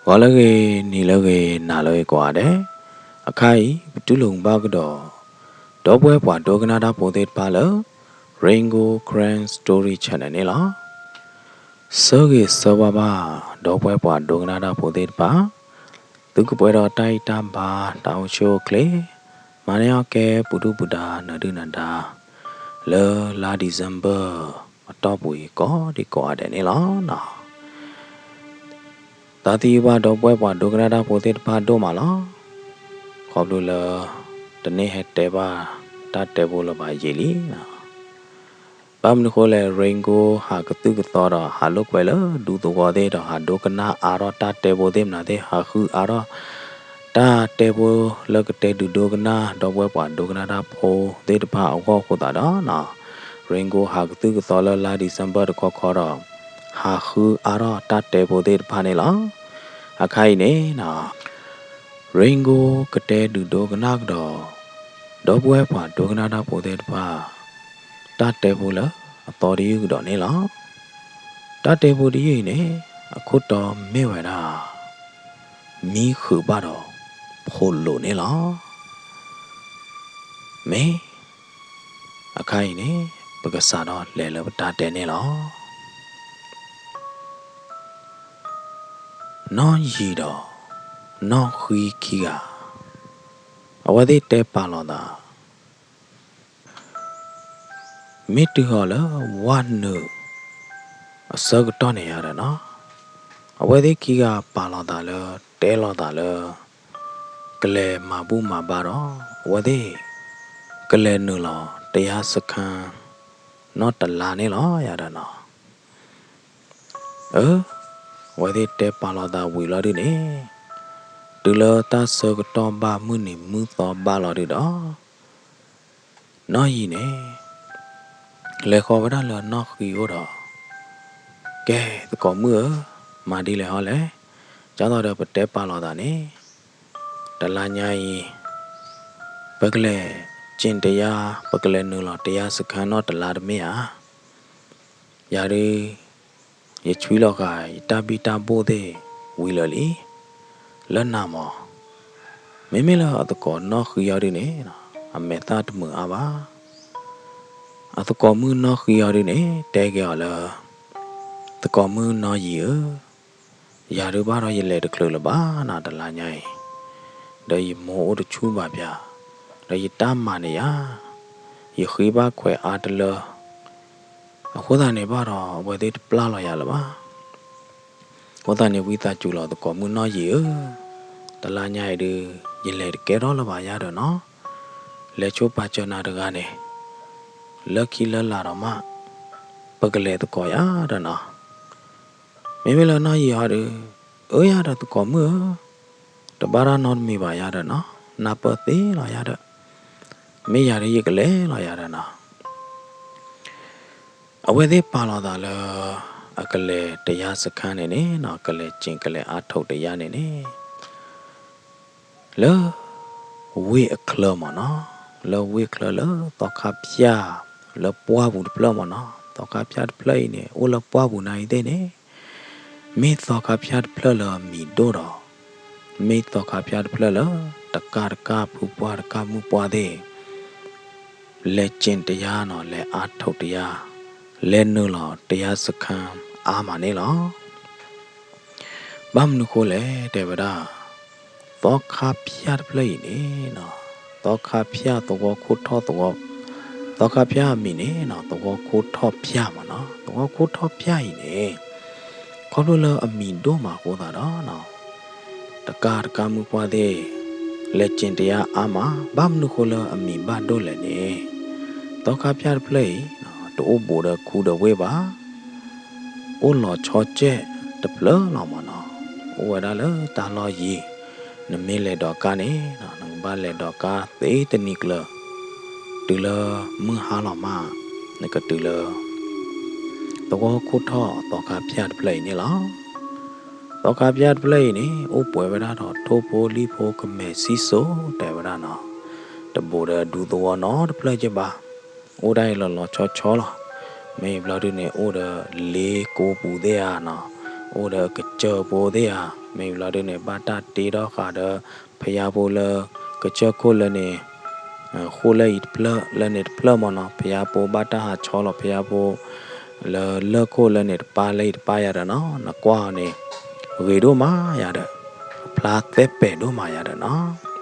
ဂီၤလၢအဂ့ၤ, နံၤလၢအဂ့ၤ, နၤလၢအဂ့ၤကိးဂၤဒဲး, အခါအံၤ ပတူၢ်လိာ်ဘၣ်ကဒီး ဒီပုၢ်ဝဲၢ်ပှၤဒိကနၣ်တၢ်ဖိသ့ၣ်တဖၣ်လၢ Rain Gold Karen Story Channel န့ၣ်လီၤ. ဆၢဂ့ၤဆၢဝါဘၣ် ဒီပုၢ်ဝဲၢ်ပှၤဒိကနၣ်တၢ်ဖိသ့ၣ်တဖၣ်, သုကပှဲၤဒီးတၢ်အံၣ်တၢ်ဘါ တၢ်အိၣ်ဆူၣ်အိၣ်ချ့, မၤန့ၢ်အီၣ်ကဲ ပူၤဒုၣ်ပူၤဒါ နၢၤဒုၣ်နၢၤဒါ လၢလါ December အတီၢ်ပူၤအံၤ ကိးဒံကိးဂၤဒဲးန့ၣ်လီၤ. သးသယုၢ်ဘၣ် ဒီပုၢ်ဝဲၢ်ပှၤဒိကနၣ်တၢ်ဖိသ့ၣ်တဖၣ်ဒိၣ်မးလီၤ. ခီဖျိလၢ တန့ၢ်ဟဲတဲဘၣ်တၢ်တဲဖိလၢၤဘၣ်ယံာ်လံ. ဘၣ်မနုၤဃိလဲၣ်, Rain Gold ဟးကသုၣ်ကသီဒီး ဟးလိာ်ကွဲလၢဒူသဝီသ့ၣ်ဒီး ဟးဒိကနၣ်အါထီၣ်တၢ်တဲဖိသ့ၣ်မနုၤသ့ၣ်, ဟးဃုအါထီၣ်တၢ်တဲဖိလၢကတဲဒုးဒိကနၣ် ဒီပုၢ်ဝဲၢ်ပှၤဒိကနၣ်တၢ်ဖိသ့ၣ်တဖၣ်အဂီၢ်အဃိသတးဒီး Rain Gold ဟးကသုၣ်ကသီလၢလါ December တခီခီဒီး ဟးဃုအါထီၣ်တၢ်တဲဖိသ့ၣ်တဖၣ်န့ၣ်လီၤ. အခါအံၤန့ၣ် Rain Gold ကတဲဒုးဒိကနၣ်ကဒီး ဒီပုၢ်ဝဲၢ်ပှၤဒိကနၣ်တၢ်ဖိသ့ၣ်တဖၣ် တၢ်တဲဖိလၢအသီတယုၢ်ကဒီးန့ၣ်လီၤ. တၢ်တဲဖိတယုၢ်အံၤန့ၣ် အခိၣ်တီမ့ၢ်ဝဲဒၣ် မံဃုာ်ဘၣ်ဒီးဖိလိာ်န့ၣ်လီၤ. မ့ၢ် အခါအံၤန့ၣ် ပကစးထီၣ်လဲၤလၢပတၢ်တဲန့ၣ်လီၤ. နီၢ်ယံၤဒီးနီၢ်ဃံခံဂၤ အဝဲသ့ၣ်တဲပာ်လီၤသး မ့ၢ်တုၤဃီၤလၢဝၣ်နုာ်အဆၢကတီၢ်န့ၣ်ယါဒီးနီၤ, အဝဲသ့ၣ်ခံဂၤပာ်လီၤသးလၢ တဲလီၤသးလၢ ကလဲၤမၤဘူၣ်မၤဘါဒီး အဝဲသ့ၣ် ကလဲၤနုာ်လီၤ တရားစခန်း နီၢ်တလါန့ၣ်လီၤယါဒီးနီၤ. အၢ အဝဲသ့ၣ်တဲပာ်လီၤသးဝံၤလီၤဒုန့ၣ်, တုၤလၢတၢ်ဆၢကတီၢ်ဘၣ်မုၢ်နံၤမုၢ်သီဘၣ်လီၤဒုဒီး နီၢ်ယံၤန့ၣ် လဲၤဃီၤဝဲဒၣ်လၢနီၢ်ဃံအိၣ်ဒီး, ကဲ သကိးမုၣ်ဧၢ, မၤဒ်လဲၣ်ဟီလဲၣ်, ဒ်သိးဒီးပတဲပာ်လီၤသးန့ၣ် တလါညါအံၤ ပကလဲၤ ကျင့်တရား, ပကလဲၤနုာ်လီၤ တရားစခန်း နီၢ်တလါတမ့ၢ်ဧါ. ယၤဒု ယဆွံလီၤဃာ် ယတၢ်ဘံၣ်တၢ်ဘိၣ်သ့ၣ်ဝံၤလၢာ်လံ လၢနၤမး. မ့မ့ၢ်လၢအသကိးနီၢ်ဃံအီၤဒုန့ၣ် အမဲာ်သၣ်တမုာ်အါဘၣ်. အသကိးမုၣ်နီၢ်ဃံအီၤဒုန့ၣ် တဲက့ၤအီၤလၢ သကိးမုၣ်နီၢ်ယံၤဧၢ, ယၤဒုဘၣ်ဒီးယလဲၤတချုးလၢၤဘၣ်နၤ တလါညါအံၤ, ဒီးယမိၢ်အိၣ်တဆူၣ်ဘၣ်ဖၠး, ဒီးယတၢ်မၤန့ၣ်ယါ, ယဃ့ဘၣ်ခွဲးအါတလၢ အဃိသတးန့ၣ်ဘၣ်ဒီး အဝဲသ့ၣ်တပျၢ်လီၤယၤလၢၤဘၣ်. အဃိသတးန့ၣ် ဝံသးစူၤလီၤ သကိးမုၣ်နီၢ်ယံၤဧၢ, တလါညါအံၤဒု ယလဲၤတကဲထီၣ်လၢၤဘၣ်ယါဒီးနီၤ, လဲၤဆိပာ်စၢၤနၤတဂၤန့ၣ် လၢခံလၢလာ်ဒီးမး ပကလဲၤသကိးယါဒီးနီၤ. မ့မ့ၢ်လၢနီၢ်ယံၤအီၤဒု, အၢ ယၤဒီးသကိးမုၣ်ဧၢ, တဘၣ်တၢ်နီတမံၤဘၣ်ယၤဒီးနီၤ, နၢ်ပၢၢ်သ့လီၤယၤဒီး, မ့ၢ်ယၤဒု ယကလဲၤလီၤယၤဒီးနီၤ. အဝဲသ့ၣ်ပာ်လီၤသးလၢ အကလဲၤ တရားစခန်း န့ၣ်န့ၣ်နီၤ, ကလဲၤ ကျင့် ကလဲၤအါထုတ် တရား န့ၣ်န့ၣ် လၢ ဝ့ၢ်အချၢမးနီၤ, လၢဝ့ၢ်ချၢလၢသီခါဖၠၣ် လၢပှၢ်ပူၤတဖျၢၣ်မးနီၤ, သီခါဖၠၣ်တဖျၢၣ်အံၤန့ၣ် အိၣ်လၢပှၢ်ပူၤနၤအံၤသ့ၣ်န့ၣ် မ့ၢ်သီခါဖၠၣ်တဖျၢၣ်လၢအမံၤဒိၣ်ဒီး မ့ၢ်သီခါဖၠၣ်တဖျၢၣ်လၢ တကၣ်တကၣ် ဖုပှၢ်တကၣ်မုၣ်ပှၢ်သ့ၣ် လဲၤ ကျင့် တရား နီၤ, လဲၤအါထုတ် တရား, လဲၤနုာ်လီၤ တရားစခန်း အါမးန့ၣ်လီၤ. ဘၣ်မနုၤဃိလဲၣ် တဲဝဲဒၣ် သီခါဖၠၣ်တဖျၢၣ်အံၤန့ၣ်နီၤ, သီခါဖၠၣ်သဝီခိၣ်ထီၣ်သဝီ, သီခါဖၠၣ်အမံၤန့ၣ်နီၤ သဝီခိၣ်ထီၣ်ဖၠၣ်မးနီၤ, သဝီခိၣ်ထီၣ်ဖၠၣ်အံၤန့ၣ် ခီဖျိလၢအမံၤဒိၣ်မးအဃိသတးဒီးနီၤ တကၣ်တကၣ်မုၣ်ပှၢ်သ့ၣ် လဲၤ ကျင့် တရား အါမး, ဘၣ်မနုၤဃိလၢအမံၤဘၣ်ဒိၣ်လဲၣ်န့ၣ် သီခါဖၠၣ်တဖျၢၣ်အံၤ တအိၣ်ဘူးဒီးခူဒီးဝ့ၢ်ဘၣ်, အိၣ်လီၤဆီကဲးတဖျၢၣ်လီၤမးနီၤ, အိၣ်ဝဲဒၣ်လၢတၢ်လီၢ်ယံၤ, နမ့ၢ်လဲၤဒိးကါန့ၣ် နကဘၣ်လဲၤဒိးကါသ့တနံၤကျၢၤ, တုၤလၢမုၢ်ဟါလီၤမး နကတုၤလၢ သဝီခိၣ်ထီၣ်သီခါဖၠၣ်တဖျၢၣ်အံၤန့ၣ်လီၤ. သီခါဖၠၣ်တဖျၢၣ်အံၤန့ၣ် အိၣ်ပှဲၤဝဲဒၣ်ဒီးထိၣ်ဖိလံၣ်ဖိကမဲာ်ဆံစိၤ တဲဝဲဒၣ်နီၤ, တဘူးဒီးဒူသဝီနီတဖျၢၣ်က့ဘၣ်, အိၣ်ဒၣ်အံၤလီၤလီၤဆီဆီလီၤ. မ့ၢ်ဘျီဒုန့ၣ် အိၣ်ဒီးလ့ကိပူၤသ့ၣ်ဧါနီၤ, အိၣ်ဒီးကစၢၢ်ဖိသ့ၣ်ဧါ မ့ၢ်ဘျီဒုန့ၣ် ဘၣ်တၢ်တ့ထီၣ်ဃာ်ဒီး ဖယါဖိလၢ ကစၢၢ်ခိၣ်လၢန့ၣ် ဃိၣ်လၢအံၤတဖျၢၣ် လၢန့ၣ်တဖျၢၣ်မ့ၢ်နီၤ, ဖယါဖိဘၣ်တၢ်ဟးဆီလီၤ ဖယါဖိ လၢလၢၢ်ခိၣ်လၢန့ၣ်တပၢ်လၢအံၤတပၢ်ယၤဒီးနီၤ, နကွၢ်အီၤန့ၣ် ဂ့ၤဒိၣ်မးယၤဒီး အဖျါသဲပဲာ်ဒိၣ်မးယၤဒီးနီၤ.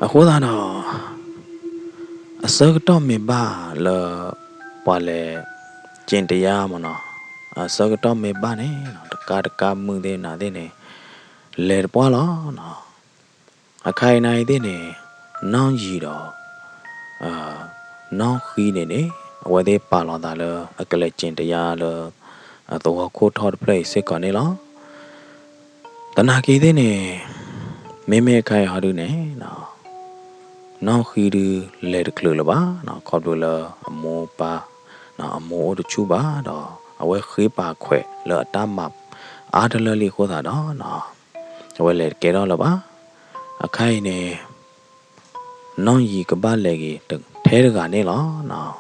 အဃိသတးဒီး အဆၢကတီၢ်မ့ၢ်ဘၣ်လၢ ပှၤလဲၤ ကျင့်တရား မ့ၢ်နီၤ, အဆၢကတီၢ်မ့ၢ်ဘၣ်န့ၣ် တကါတကါမုၢ်သ့ၣ်နၤသ့ၣ်န့ၣ် လဲၤတပှၢ်လီၤနီၤ. အခါအံၤနၤအံၤသ့ၣ်န့ၣ် နီၢ်ယံၤဒီး နီၢ်ဃံန့ၣ်န့ၣ် အဝဲသ့ၣ်ပာ်လီၤသးလၢ အကလဲၤ ကျင့်တရား လၢ သဝီခိၣ်ထီၣ်တဖျၢၣ်အံၤစ့ၢ်ကီးန့ၣ်လီၤ. သနာ်က့သ့ၣ်န့ၣ် မ့မ့ၢ်အခါအံၤဟီဒုန့ၣ် နီၢ်ဃံဒု လဲၤတချုးလၢၤဘၣ်နီၤ, ခီဖျိလၢအမိၢ်ပၢ် အမိၢ်အိၣ်တဆူၣ်ဘၣ်ဒီး အဝဲဃ့ပာ်ခွဲးလၢအတၢ်မၤအါတလၢလံအဃိသတးဒီး အဝဲလဲၤတကဲထီၣ်လၢၤဘၣ်. အခါအံၤန့ၣ် နီၢ်ယံၤကဘၣ်လဲၤက့ၤထဲတဂၤန့ၣ်လီၤ.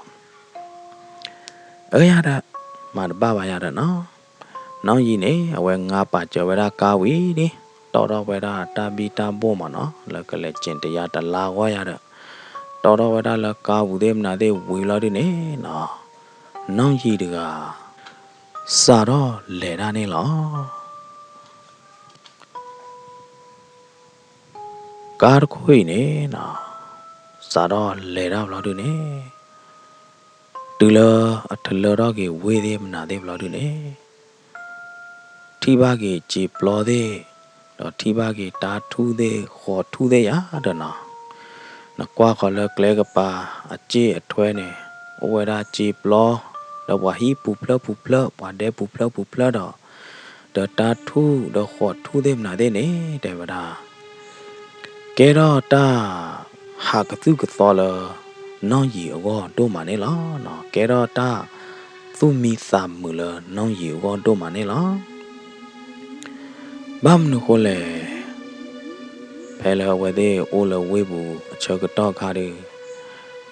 အၢယၤဒီး မၤတဘၣ်ဘၣ်ယၤဒီးနီၤ, နီၢ်ယံၤန့ၣ် အဝဲငါပာ်စၢၤဝဲဒၣ်ကါဝံၤလံ, တီၣ်ထီၣ်ဝဲဒၣ်တၢ်ဘံၣ်တၢ်ဘိၣ်မ့ၢ်နီၤ, လၢကလဲၤ ကျင့်တရား တလါဂီၢ်ယၤဒီး တီၣ်ထီၣ်ဝဲဒၣ်လၢကါပူၤသ့ၣ်မနုၤသ့ၣ်ဝံၤလီၤဒုန့ၣ်နီၤ, နီၢ်ယံၤတဂၤ စးထီၣ်လဲၤတၢ်န့ၣ်လီၤ. ကါတခိၣ်အံၤန့ၣ်နီၤ, စးထီၣ်လဲၤတၢ်ဘျီဒုန့ၣ်, တုၤလၢအထလၢထီၣ်က့ၤဝ့ၢ်သ့ၣ်မနုၤသ့ၣ်ဘျီဒုန့ၣ်, ထံၣ်ဘၣ်က့ၤစံာ်ပျီသ့ၣ်, ဒီးထံၣ်ဘၣ်က့ၤတၢ်ထူၣ်သ့ၣ် ဃိးထူၣ်သ့ၣ်ယၤဒီးနီၤ, နကွၢ်ဃီၤလၢကျဲကပၤအစ့ၣ်အထွဲန့ၣ်, အိၣ်ဝဲဒၣ်စံာ်ပျီ, ဒီးပှၤဟံၣ်ပူၤဖျၢၣ်ပူၤဖျၢၣ် ပှၤဒဲပူၤဖျၢၣ်ပူၤဖျၢၣ်ဒီး, ဒီးတၢ်ထူၣ်ဒီးဃိးထူၣ်သ့ၣ်မနုၤသ့ၣ်န့ၣ် တဲဝဲဒၣ် ကဲထီၣ်တၢ်ဟးကသုၣ်ကသီလၢ နီၢ်ယံၤအဂီၢ်ဒိၣ်မးန့ၣ်လီၤ. ကဲထီၣ်တၢ်သူၣ်မံသးမုာ်လၢနီၢ်ယံၤအဂီၢ်ဒိၣ်မးန့ၣ်လီၤ. ဘၣ်မနုၤဃိလဲၣ်, ဖဲလၢအဝဲသ့ၣ်အိၣ်လၢဝ့ၢ်ပူၤအဆၢကတီၢ်ခါဒီး,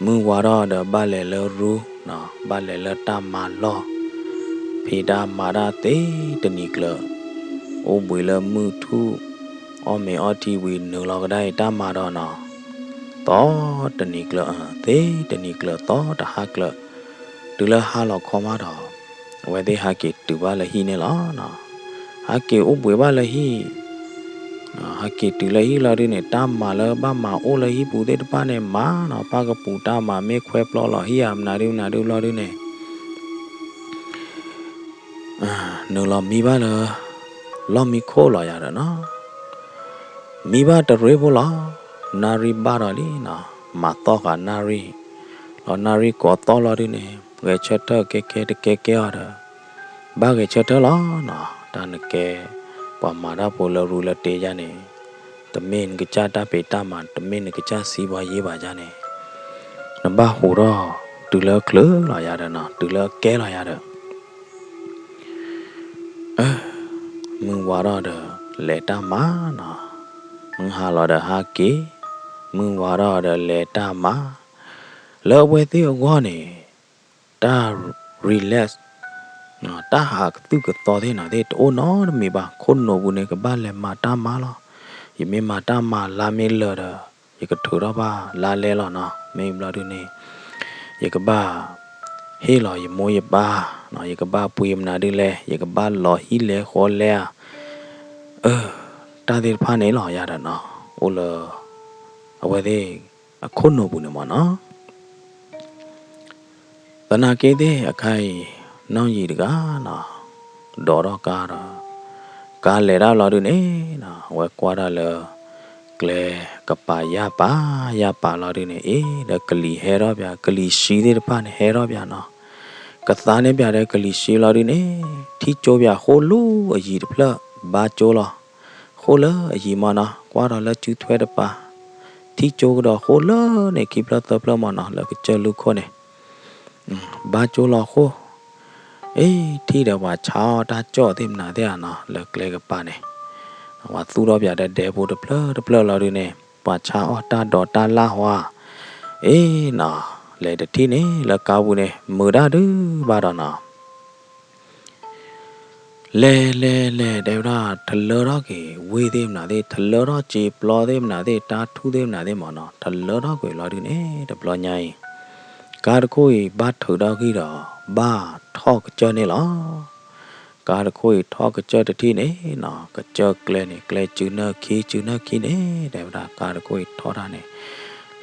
မုၢ်ဝါထီၣ်ဒီးဘၣ်လဲၤလၢရူ, ဘၣ်လဲၤလၢတၢ်မၤလီၢ်, ဖံးတၢ်မၤတၢ်သ့တနံၤကျၢၤ, အိၣ်ဘှံးလၢမုၢ်ထူၣ်, အီၣ်မ့ၤအီထံဝံၤနုာ်လီၤကဒါအံၤတၢ်မၤဒီးနီၤ, သီတနံၤကျၢၤ, သ့တနံၤကျၢၤ သီတဟါကျၢၤ, တုၤလၢဟါလီၤခီမးဒီး, အဝဲသ့ၣ်ဟးက့ၤတုၤဘၣ်လၢဟံၣ်န့ၣ်လီၤ. ဟးက့ၤအိၣ်ဘှံးဘၣ်လၢဟံၣ်, ဟးက့ၤတုၤလၢဟံၣ်လီၤဒုန့ၣ် တၢ်မၤလၢဘၣ်မၤအိၣ်လၢဟံၣ်ပူၤသ့ၣ်တဖၣ်န့ၣ် မၤနီၤ, ပၢ်ကပူၤတၢ်မၤ မ့ၢ်ခွဲပျီလီၤဟံၣ်ဧါ မနုၤဒုမနုၤဒုဘျီဒုန့ၣ် နုာ်လီၤမံဘၣ်လၢ လီၢ်မံခိၣ်လီၤယၤဒီးနီၤ, မံဘၣ်တရ့ဖိလီၤ, နၣ်ရံၣ်ဘၣ်ဒီးလံနီၤ, မၤသီၣ်ဃာ်နၣ်ရံၣ်, လီၤနၣ်ရံၣ်ကိးသီၣ်လီၤဒုန့ၣ် ဂဲၤဆၢထၢၣ်ကဲကဲတကဲကဲအီၤဒီး, ဘၣ်ဂဲၤဆၢထၢၣ်လီၤနီၤ, တၢ်နကဲ ပှၤမၤတၢ်ဖိလၢရူလၢတ့ယါန့ၣ်, တမ့ၢ်နကစၢ်တၢ်ဖံးတၢ်မၤ တမ့ၢ်နကစၢ်စံးဘီယ့ဘၣ်ယါန့ၣ်, နဘၣ်ဟူးထီၣ်တုၤလၢချုးလီၤယၤဒီးနီၤ, တုၤလၢကဲလီၤယၤဒီး မုၢ်ဝါထီၣ်ဒီးလဲၤတၢ်မၤနီၤ, မုၢ်ဟါလီၤဒီးဟးက့ၤ, မုၢ်ဝါထီၣ်ဒီးလဲၤတၢ်မၤ, လၢအဝဲသ့ၣ်အဂီၢ်န့ၣ်, တၢ် relax တၢ်ဟးကသုၣ်ကသီသ့ၣ်နီၤသ့ၣ် တအိၣ်နီတမံၤဘၣ်, ခိၣ်နူာ်ပူၤန့ၣ် ကဘၣ်လဲၤမၤတၢ်မၤလီၤ, ယမ့ၢ်မၤတၢ်မၤလါမ့ၢ်လၢာ်ဒီး ယကထုးထီၣ်ဘၣ်လါလဲလီၤနီၤ, မ့ၢ်ဘျီဒုန့ၣ် ယကဘၣ် ဟ့ၣ်လီၤယမိၢ်ယပၢ်, ယကဘၣ်ပှ့ၤမနုၤဒုလဲၣ်, ယကဘၣ်လီၤဟံၣ်လဲဃီလဲဧါ, အၢ တၢ်သ့ၣ်တဖၣ်န့ၣ်လီၤယၤဒီးနီၤ, အိၣ်လၢ အဝဲသ့ၣ် အခိၣ်နူာ်ပူၤန့ၣ်မ့ၢ်နီၤ. သနာ်က့သ့ၣ်အခါအံၤ နီၢ်ယံၤတဂၤနီၤ, ဒိးထီၣ်ကါဒီး ကါလဲၤတၢ်လီၤဒုန့ၣ်နီၤ, အဝဲကွၢ်တၢ်လၢ ကျဲကပၤယၢ်ပာ် ယၢ်ပာ်လီၤဒုန့ၣ် အ့ ဒီးကလံၤဟဲထီၣ်ပၠး, ကလံၤဆှံသ့ၣ်တဖၣ်န့ၣ် ဟဲထီၣ်ပၠးနီၤ, ကသါန့ၢ်ပၠးဒီးကလံၤဆှံလီၤဒုန့ၣ် ထံၣ်ကၠိပၠးဃိၣ်လူၤအယံၤတဖျၢၣ် ဘါကၠိလီၤ. ဃိၣ်လၢအယံၤမ့ၢ်နီၤ, ကွၢ်ဒီးလၢစုထွဲတပၤ, ထံၣ်ကၠိကဒီးဃိၣ်လၢန့ၣ် ခံဖျၢၣ်သၢဖျၢၣ်မ့ၢ်နီၤ, လၢကစၢၢ်လူၢ်ခိၣ်န့ၣ် ဘါကၠိလီၤဃိၣ်, အ့ ထံၣ်ဒီးပှၤဆါအီၣ်တၢ်ကၠီၣ်သ့ၣ်မနုၤသ့ၣ်ဧါနီၤ, လၢကျဲကပၤန့ၣ် ပှၤသူၣ်ထီၣ်ပၠးဒီးဒဲဖိတဖျၢၣ်တဖျၢၣ်လီၤဒုန့ၣ် ပှၤဆါအီၣ်တၢ်ဒိးတၢ်လၢ်ဟါ, အ့နီၤ, လဲၤတထံၣ်န့ၣ် လၢကါပူၤန့ၣ် မုာ်တၢ်ဒုဘၣ်ဒီးနီၤ လဲၤလဲၤလဲၤ တဲဝဲဒၣ် ထလၢထီၣ်က့ၤ ဝ့ၢ်သ့ၣ်မနုၤသ့ၣ် ထလၢထီၣ်စ့ပျီသ့ၣ်မနုၤသ့ၣ် တၢ်ထူၣ်သ့ၣ်မနုၤသ့ၣ်မ့ၢ်နီၤ ထလၢထီၣ်ကွံာ်လီၤဒုန့ၣ် တဘျီညါအံၤ ကါတခိၣ်အံၤ ဘၣ်ထုးထီၣ်ဂံၢ်ဒီး ဘၣ်ထီၣ်ကစၢၢ်န့ၣ်လီၤ. ကါတခိၣ်အံၤထီၣ်ကစၢၢ်တထံၣ်န့ၣ်နီၤ ကစၢၢ်ကျဲန့ၣ် ကျဲစုနၢၣ်ခံ စုနၢၣ်ခံန့ၣ် တဲဝဲဒၣ် ကါတခိၣ်အံၤထီၣ်တၢ်န့ၣ်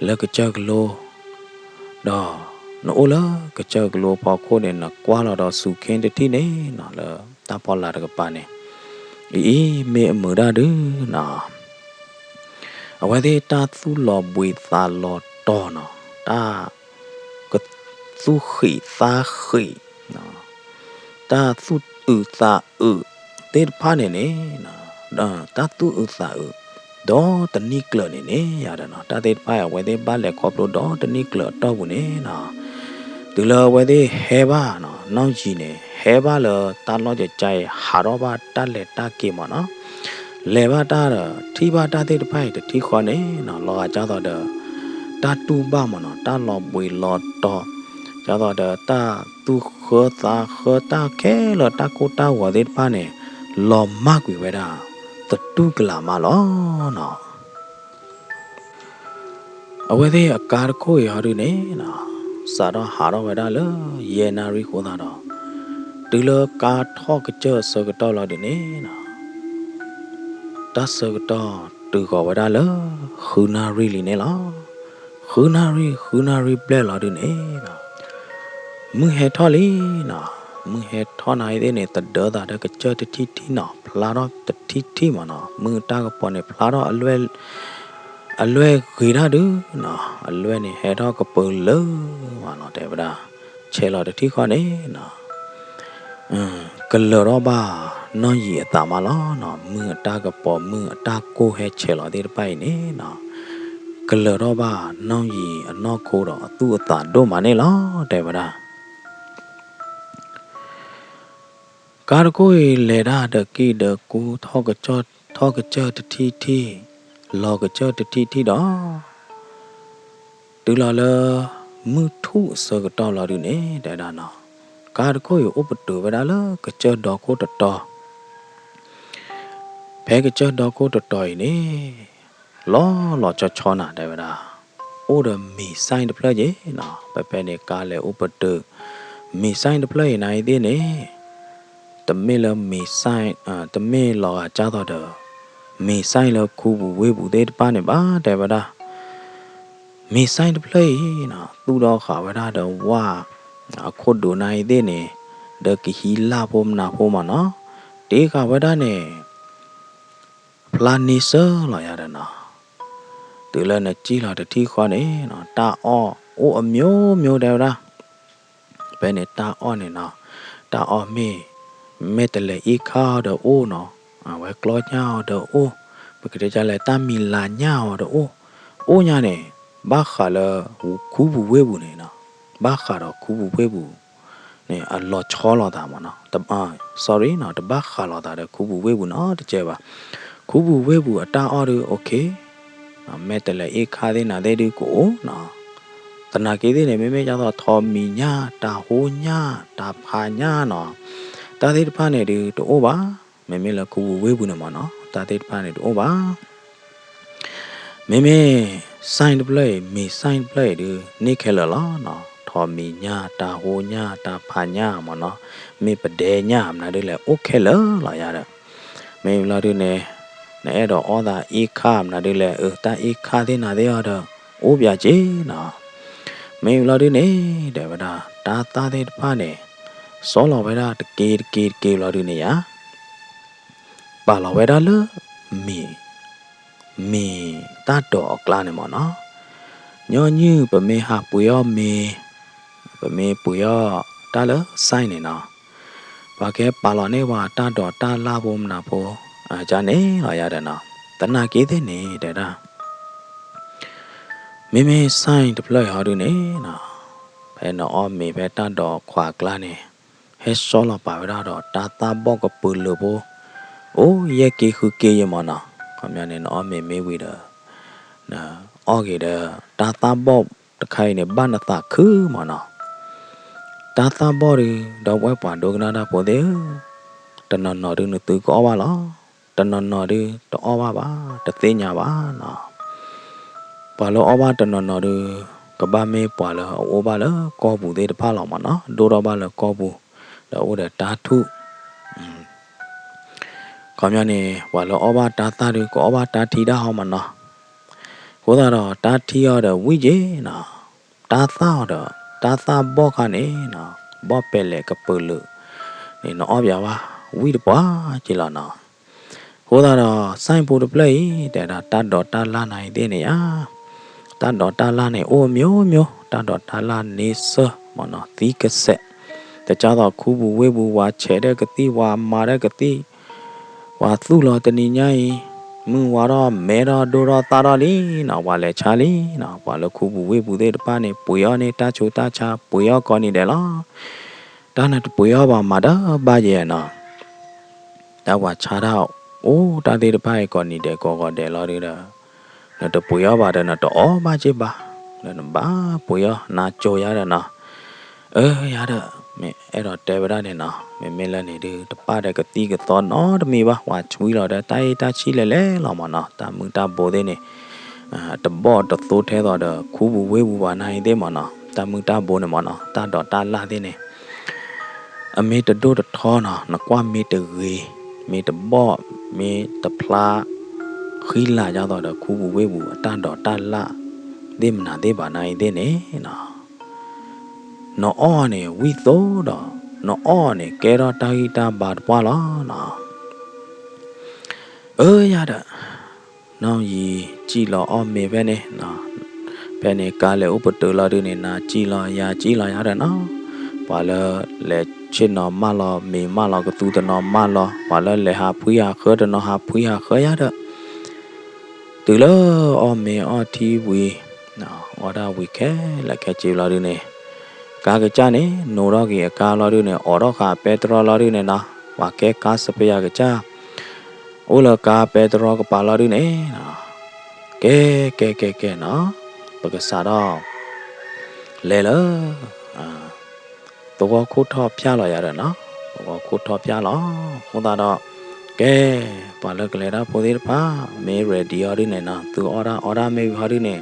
လၢကစၢၢ်ကလိ ဒီး နအိၣ်လၢကစၢၢ်ကလိအဖီခိၣ်န့ၣ် နကွၢ်လီၤဒီးစူၤခ့တထံၣ်န့ၣ်နီၤ လၢတၢ်ဖီလာ်တကပၤန့ၣ် အံၤအံၤမ့ၢ်အမုာ်တၢ်ဒုနီၤ အဝဲသ့ၣ်တၢ်သူၣ်လီၤဘှံးသးလီၤတီၤနီၤ တၢ် ကသူၣ်ဃံးသးဃံး တၢ်သူၣ်အုးသးအုးသ့ၣ်တဖၣ်န့ၣ်န့ၣ် တၢ်သူၣ်အုးသးအုး ဒီတနံၣ်ကျၢၤန့ၣ်န့ၣ် ယၤဒီးနီၤ တၢ်သ့ၣ်တဖၣ်အံၤ အဝဲသ့ၣ်ဘၣ်လဲၤခီဖျိဒီတနံၣ်ကျၢၤအတီၢ်ပူၤန့ၣ်နီၤ တုၤလၢအဝဲသ့ၣ်ဟဲဘၣ်နီၤ နီၢ်ယံၤန့ၣ် ဟဲဘၣ်လၢတၢ်လီၢ်ကကါအံၤ ဟးထီၣ်ဘၣ်တၢ်လဲၤတၢ်က့ၤမ့ၢ်နီၤ လဲၤဘၣ်တၢ်ဒီး ထံၣ်ဘၣ်တၢ်သ့ၣ်တဖၣ်အံၤ တထံၣ်ဃီန့ၣ်နီၤ လီၤဂာ်ဒ်သိးဒီး တၢ်တူၢ်ဘၣ်မ့ၢ်နီၤ တၢ်လီၤဘှံးလီၤတီၤ ဒ်သိးဒီးတၢ်သူၣ်ဃၢသးဃၢတၢ်ခဲလၢာ်တၢ်ကိၢ်တၢ်ဂီၤသ့ၣ်တဖၣ်န့ၣ် လီၤမၢ်ကွံာ်ဝဲဒၣ် သတူၢ်ကလာ်မးလီၤနီၤ အဝဲသ့ၣ်အကါတခိၣ်အံၤဟီဒုန့ၣ်နီၤ စးထီၣ်ဟးထီၣ်ဝဲဒၣ်လၢယဲၢ်နၣ်ရံၣ်အဃိသတးဒီး တုၤလၢကါထီၣ်ကစၢၢ်အဆၢကတီၢ်လီၤဒုန့ၣ်နီၤ တၢ်ဆၢကတီၢ်တုၤဃီၤဝဲဒၣ်လၢ ဃုနၣ်ရံၣ်လံန့ၣ်လီၤ. ဃုနၣ်ရံၣ် ဃုနၣ်ရံၣ်ဘျဲၣ်လီၤဒုန့ၣ်နီၤ မုၢ်ဟဲထီၣ်လံနီၤ မုၢ်ဟဲထီၣ်နၤအံၤသ့ၣ်န့ၣ် သဒၢသးဒီးကစၢၢ်တထံၣ်ထံၣ်နီၤ ဖျါထီၣ်တထံၣ်ထံၣ်မ့ၢ်နီၤ မုၢ်တၢ်ကပီၤန့ၣ် ဖျါထီၣ်အလွဲၢ် အလွဲၢ်ဂ့ၤတၢ်ဒုနီၤ အလွဲၢ်န့ၣ် ဟဲထီၣ်ကပၢၤလၢမးနီၤ တဲဝဲဒၣ် ဆဲးလီၤတထံၣ်ဃီန့ၣ်နီၤ ကလၢၤထီၣ်ဘၣ်နီၢ်ယံၤအသးမးလီၤနီၤ မုၢ်အတၢ်ကပီၤ မုၢ်အတၢ်ကိၢ်ဟဲဆဲးလီၤသ့ၣ်တဖၣ်အံၤန့ၣ်နီၤ ကလၢၤထီၣ်ဘၣ်နီၢ်ယံၤအနီၢ်ခိဒီးအသူၣ်အသးဒိၣ်မးန့ၣ်လီၤ တဲဝဲဒၣ် ကါတခိၣ်အံၤလဲၤတၢ်ဒီးကံၢ်ဒီးကူ ထီၣ်ကစၢၢ်တထံၣ်ထံၣ် လီၤကစၢၢ်တထံၣ်ထံၣ်ဒီး တုၤလီၤလၢ မုၢ်ထူၣ်အဆၢကတီၢ်လီၤဒုန့ၣ် တဲဒၣ်နီၤ ကါတခိၣ်အံၤအိၣ်ပတုာ်ဝဲဒၣ်လၢကစၢၢ်ဒီခိၣ်တတီၤ ဖဲကစၢၢ်ဒီခိၣ်တတီၤအံၤန့ၣ် လီၤလီၤဆီဆီနၤ တဲဝဲဒၣ် အိၣ်ဒီးမ့ၤစဲၣ်တဖျၢၣ်က့နီၤ ဖဲဖဲန့ၣ် ကါလဲၤအိၣ်ပတုာ် မ့ၤစဲၣ်တဖျၢၣ်အံၤနၤအံၤသ့ၣ်န့ၣ် တမ့ၢ်လၢမ့ၤစဲၣ် တမ့ၢ်လီၤဂာ်ဒ်သိးဒီး မ့ၤစဲၣ်လၢခူပူၤဝ့ၢ်ပူၤသ့ၣ်တဖၣ်န့ၣ်ဘၣ် တဲဝဲဒၣ် မ့ၤစဲၣ်တဖျၢၣ်အံၤနီၤ သူၣ်ထီၣ်ဃာ်ဝဲဒၣ်ဒီးဝၣ် အခိၣ်ဒိးနၤအံၤသ့ၣ်န့ၣ် ဒီးကဟံးလၢ်ဖိမနုၤဖိမ့ၢ်နီၤ တ့ဃာ်ဝဲဒၣ်န့ၣ် ဖျါန့ဆၢၣ်လီၤယၤဒီးနီၤ တုၤလၢနစံၣ်လီၤတထံၣ်ဃီန့ၣ်နီၤ တၢ်အီၣ်အိၣ်အမျိုးမျိုး တဲဝဲဒၣ် ဖဲန့ၣ်တၢ်အီၣ်န့ၣ်နီၤ တၢ်အီၣ်မ့ၢ် မ့ၢ်တလဲၤအ့ၣ်ခါအီၤဒီးအိၣ်နီၤ အဝဲကျီညၣ်အီၤဒီးအိၣ် ပကတဲဒ်လဲၣ် တၢ်မံၤလၤညၣ်အီၤဒီးအိၣ် အိၣ်ညါန့ၣ် ဘၣ်ဃးလၢ ခူပူၤဝ့ၢ်ပူၤန့ၣ်နီၤ ဘၣ်ဃးဒီးခူပူၤဝ့ၢ်ပူၤ န့ၣ် အလီၤဆီလိာ်သးမ့ၢ်နီၤ တဘၣ် sorry နီၤ တဘၣ်ဃးလိာ်သးဒီးခူပူၤဝ့ၢ်ပူၤနီတကဲဘၣ် ခူပူၤဝ့ၢ်ပူၤအတၢ်အီၣ်ဒု okay မ့ၢ်တလဲၤအ့ၣ်ခါသ့ၣ်နၤသ့ၣ်ဒုကအိၣ်နီၤ သနာ်က့သ့ၣ်န့ၣ် မ့မ့ၢ်ဒ်သိးထီးမံၤညၣ် တၤဟိညၣ် တၤဖးညၣ်နီၤ တၢ်သ့ၣ်တဖၣ်န့ၣ်ဒုတအိၣ်ဘၣ် မ့မ့ၢ်လၢခူပူၤဝ့ၢ်ပူၤန့ၣ်မ့ၢ်နီၤ တၢ်သ့ၣ်တဖၣ်န့ၣ်တအိၣ်ဘၣ် မ့မ့ၢ် စဲၣ်တဖျၢၣ်အံၤ မ့ၤစဲၣ်တဖျၢၣ်အံၤဒု န့ၢ်ခဲလၢာ်လီၤနီၤ ထီးမံၤညၣ် တၤဟိညၣ် တၤဖးညၣ်မ့ၢ်နီၤ မ့ၢ်ပဒဲညၣ်မနုၤဒုလဲၣ် အိၣ်ခဲလၢာ်လီၤယၤဒီး မ့ၢ်လီၤဒုန့ၣ် နအဲၣ်ဒိးအီၣ်သးအ့ၣ်ခါမနုၤဒုလဲၣ် အတၢ်အ့ၣ်ခါသ့ၣ်နၤသ့ၣ်အီၤဒီး အိၣ်ပၠးက့နီၤ မ့ၢ်လီၤဒုန့ၣ် တဲဝဲဒၣ် တၢ်သၣ်သ့ၣ်တဖၣ်န့ၣ် စီလီၤဝဲဒၣ်တက့တက့တက့လီၤဒုန့ၣ်ယါ ပာ်လီၤဝဲဒၣ်လၢ မ့ၤ မ့ၤတၢ်ဒိးအကျါန့ၣ်မ့ၢ်နီၤ, ညီနုၢ်ပမ့ၢ်ဟးပှ့ၤအီၣ်မ့ၤ, ပမ့ၢ်ပှ့ၤအီၣ်တၢ်လၢ site န့ၣ်နီၤ, ပှၤကဟဲပာ်လီၤန့ၢ်ပှၤတၢ်ဒိးတၢ်လၢ်ဖိမနုၤဖိ, ကန့ၣ်လီၤယၤဒီးနီၤ, သနာ်က့သ့ၣ်န့ၣ်တဲဒၣ် မ့မ့ၢ် site တဖျၢၣ်အံၤဟီဒုန့ၣ်နီၤ, ဖဲနအီၣ်မ့ၤဖဲတၢ်ဒိးခွးအကျါန့ၣ် ဟဲဆီလီၤပာ်ဝဲဒၣ်ဒီးတၢ်သၣ်ဘီၣ်ကပၢၤလၢာ်ဖိ, အိၣ်ယဲၢ်က့ဃုက့ယဲၢ်မ့ၢ်နီၤ, ခီပညီန့ၣ်နအီၣ်မ့ၤမ့ၢ်ဝံၤဒီး နအီၣ်က့ၤဒီး တၢ်သၣ်ဘီၣ်တခါအံၤန့ၣ် ဘၣ်နသးခုမ့ၢ်နီၤ, တၢ်သၣ်ဘီၣ်ဒု ဒီပုၢ်ဝဲၢ်ပှၤဒိကနၣ်တၢ်ဖိသ့ၣ်ဧၢ တနီၤနီၤဒုးနသုကအီၣ်ဘၣ်လီၤ. တနီၤနီၤဒုးတအီၣ်ဘၣ်ဘၣ်, တသ့ၣ်ညါဘၣ်နီၤ. ပှၤလၢအီၣ်ဘၣ်တနီၤနီၤဒုး ကဘၣ်မ့ၢ်ပှၤလၢအအိၣ်ဘၣ်လၢကီၢ်ပူၤသ့ၣ်တဖၣ်လီၤမးနီၤ, ဒိၣ်ထီၣ်ဘၣ်လၢကီၢ်ပူၤ, ဒီးအိၣ်ဒီးတၢ်ထူၣ် ခီပညီန့ၣ် ပှၤလၢအီၣ်ဘၣ်တၢ်သၣ်ဒုး ကအီၣ်ဘၣ်တၢ်ထံတၢ်ဟီမးနီၤ. အဃိသတးဒီး တၢ်ထံအီၤဒီးဝံၣ်က့ၤနီၤ, တၢ်သၣ်အီၤဒီး တၢ်သၣ်ဘီၣ်ခါန့ၣ်နီၤ, ဘီၣ်ပဲာ်လဲၣ်ကပၢၤလုာ်န့ၣ် နအီၣ်ပၠးဝဲ ဝံၣ်တပှၢ်က့ၤလီၤနီၤ. အဃိသတးဒီး စဲၣ်ပူတဖျၢၣ်အံၤ တဲဒၣ်တၢ်ဒိးတၢ်လၣ်နၤအံၤသ့ၣ်န့ၣ်ဧါ, တၢ်ဒိးတၢ်လၣ်န့ၣ် အိၣ်မျိုးမျိုး, တၢ်ဒိးတၢ်လၣ်န့ဆၢၣ်မးနီၤ, သံကစဲး, တကၢ်သိးခူပူၤဝ့ၢ်ပူၤ ပှၤဆဲးဒီးကသံၣ် ပှၤမၤဒီးကသံၣ်, ပှၤသူၣ်လီၤတနံၤညါအံၤ, မုၢ်ဝါထီၣ်မဲထီၣ်ဒိၣ်ထီၣ်သၣ်ထီၣ်လံနီၤ, ပှၤလဲၤဆါလံနီၤ, ပှၤလၢခူပူၤဝ့ၢ်ပူၤသ့ၣ်တဖၣ်န့ၣ် ပှ့ၤအီၣ်န့ၢ်တၢ်ဆူးတၢ်ဆါ ပှ့ၤအီၣ်ကိးနံၤဒဲးလီၤ. တၢ်နတပှ့ၤအီၣ်ဘၣ်မၤတဘၣ်ယဲနီၤ. တၢ်ပှၤဆါတၢ်အိၣ်တၢ်သ့ၣ်တဖၣ်အံၤ ကိးနံၤဒဲးကိးဂီၤဒဲးလီၤဒုးဒီး, နတပှ့ၤအီၣ်ဘၣ်ဒီး နတအီၣ်ဘၣ်က့ၤဘၣ်, ဒီးနဘၣ်ပှ့ၤအီၣ် နၤကၠိယၤဒီးနီၤ. အၢ ယၤဒီး မ့ၢ်အဲၣ်ဒိးတဲဝဲဒၣ်န့ၣ်နီၤ, မ့မ့ၢ်လၢန့ၣ်ဒုး တပာ်ဒီးကသံၣ်ကသီနီတမံၤဘၣ်, ပှၤဆွံလီၤဒီး တၢ်အ့ၣ်တၢ်ဆံၣ်လဲၤလဲၤလီၤမးနီၤ, တၢ်မုၢ်တၢ်ဘိသ့ၣ်န့ၣ် တဘီၣ်တသိထဲသိးဒီး ခူပူၤဝ့ၢ်ပူၤဘၣ်နၤအံၤသ့ၣ်မးနီၤ, တၢ်မုၢ်တၢ်ဘိန့ၣ်မးနီၤ, တၢ်ဒိးတၢ်လၣ်သ့ၣ်န့ၣ် အမ့ၢ်တဒိၣ်တထီနီၤ, နကွၢ်မ့ၢ်တဂ့ၤ, မ့ၢ်တဘီၣ်, မ့ၢ်တဖျါ, ဃံလၤဒ်သိးဒီး ခူပူၤဝ့ၢ်ပူၤ အတၢ်ဒိးတၢ်လၣ် သ့ၣ်မနၤသ့ၣ်ဘၣ်နၤအံၤသ့ၣ်န့ၣ်နီၤ, နအီၣ်န့ၣ် ဝံၣ်သိဒီး နအီၣ်န့ၣ် ကဲထီၣ်တၢ်ဂံၢ်တၢ်ဘါတပှၢ်လီၤနီၤ. အၢ ယၤဒီး နီၢ်ယံၤစံၣ်လီၤအီၣ်မ့ၤဖဲန့ၣ်, ဖဲန့ၣ်ကါလဲၤအိၣ်ပတုာ်လီၤဒုးန့ၣ် နၤစံၣ်လီၤယၤစံၣ်လီၤယၤဒီးနီၤ, ပှၤလၢလဲၤဆ့ၣ်နီၤမၢ်လီၤမ့ၤမၢ်လီၤ ကသူတနီၤမၢ်လီၤ, ပှၤလၢလဲၤဟးဖှံဟးဃၢတနီၤဟးဖှံဟးဃၢယၤဒီး တုၤလၢအီၣ်မ့ၤအီထံဝံၤ, အီၣ်ဒၣ်ဝံၤခဲလၢာ်ခဲဆ့လီၤဒုးန့ၣ်, ကါကစၢ်န့ၣ် နိးထီၣ်က့ၤအကါလီၤဒုးန့ၣ် အိးထီၣ်ဃာ်ပဲတြီလီၤဒုးန့ၣ်နီၤ, ပှၤကဲကါစပယၤကစၢ် အိၣ်လၢကါပဲတြီကပၤလီၤဒုးန့ၣ်, ကဲ ကဲ ကဲ ကဲနီၤ, ပကစးထီၣ် လဲၤလၢ သဝီခိၣ်ထီၣ်ဖၠၣ်လီၤယၤဒီးနီၤ, သဝီခိၣ်ထီၣ်ဖၠၣ်လီၤ. အဃိသတးဒီး ကဲ ပှၤလၢကလဲၤတၢ်ဖိသ့ၣ်တဖၣ် မ့ၢ် ready အီၤဒုးန့ၣ်နီၤ, သုအီၣ်ဒၣ်အီဒၣ်မ့ၢ်ဝံၤဟီဒုးန့ၣ်,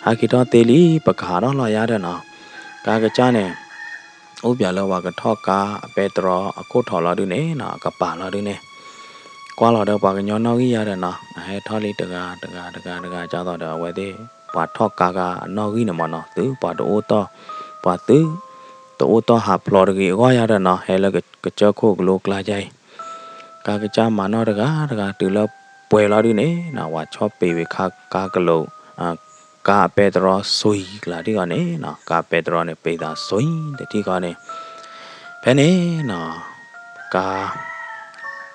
ဟဲက့ၤထီၣ်သ့လံ ပကဟးထီၣ်လီၤယၤဒီးနီၤ, ကါကစၢ်န့ၣ် အိၣ်ပၠးလၢပှၤကထီၣ်ကါအပဲတြီအခိၣ်ထီၣ်လီၤဒုးန့ၣ်နီၤ, အကပၤလီၤဒုးန့ၣ်, ကွၢ်လီၤဒီးပှၤကညီနီၣ်ဂံၢ်ယၤဒီးနီၤ, အဟဲထီၣ်လံတဂၤတဂၤတဂၤတဂၤ ဒ်သိးဒီးအဝဲသ့ၣ် ပှၤထီၣ်ကါဂၤအနီၣ်ဂံၢ်န့ၣ်မးနီၤ, သုပှၤတအိၣ်တီၢ်, ပှၤသု တအိၣ်တီၢ်ဟးဖျိးတဂ့ၤအဂီၢ်ယၤဒီးနီၤ, ဟဲလၢကစၢၢ်ခိၣ်ကလိကျါယါအံၤ, ကါကစၢ်မၤနီၣ်တဂၤတဂၤ တုၤလၢပှဲၤလီၤဒုးန့ၣ်နီၤ, ပှၤဆီၣ်ပ့ၤဝံၤခါကါကလိာ် ကါအပဲတြီစွံကျါဒုးအီၤန့ၣ်နီၤ, ကါပဲတြီန့ၣ် ပ့ၤသးစွံတထံၣ်ဃီန့ၣ်, ဖဲန့ၣ်နီၤ, ကါ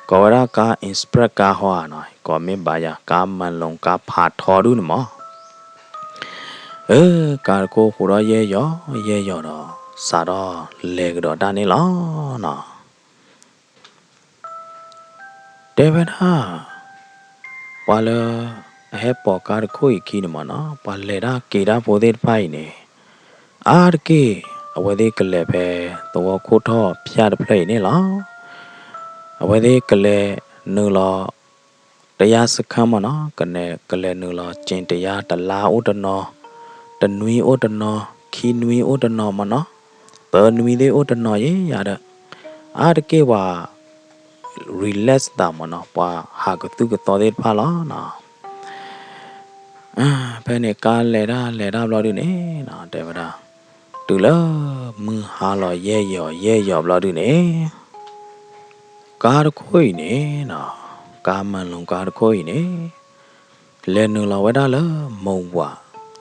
ကိးဝဲဒၣ်ကါ express ကါဟီဧါနီၤ, ကိးမ့ၢ်ဘၣ်ယၤ ကါမၤလူၤ ကါဖးထီဒုးန့ၣ်မး, အၢ ကါတခိၣ်ဟူးထီၣ်ယဲၢ်ယီၤ ယဲၢ်ယီၤဒီး စးထီၣ်လဲၤကဒီးတၢ်န့ၣ်လီၤနီၤ. တဲဝဲဒၣ် ပှၤလၢအဟဲပိာ်ကါတခိၣ်အံၤခံန့ၣ်မးနီၤ, ပှၤလဲၤတၢ်က့ၤတၢ်ဖိသ့ၣ်တဖၣ်အံၤန့ၣ် အါတက့ၢ် အဝဲသ့ၣ်ကလဲၤဖဲသဝီခိၣ်ထီၣ်ဖၠၣ်တဖျၢၣ်အံၤန့ၣ်လီၤ. အဝဲသ့ၣ်ကလဲၤနုာ်လီၤ တယါစခန်းမးနီၤ, ကလဲၤနုာ်လီၤ ကျင်းတရား တလါအိၣ်တနီၤ, တနွံအိၣ်တနီၤ, ခံနွံအိၣ်တနီၤမးနီၤ, သၢနွံသ့ၣ်အိၣ်တနီၤယဲယၤဒီး အါတက့ၢ်ပှၤ relax သးမးနီၤ, ပှၤဟးကသုၣ်ကသီသ့ၣ်တဖၣ်လီၤနီၤ. ဖဲန့ၣ်ကါလဲၤတၢ်လဲၤတၢ်ဘျီဒုးန့ၣ်နီၤ, တဲဝဲဒၣ် တုၤလၢမုၢ်ဟါလီၤယဲၢ်ယီၤယဲၢ်ယီၤဘျီဒုးန့ၣ် ကါတခိၣ်အံၤန့ၣ်နီၤ, ကါမၤလူၤကါတခိၣ်အံၤန့ၣ် လဲၤနုာ်လီၤဝဲဒၣ်လၢ မုၢ်ဝး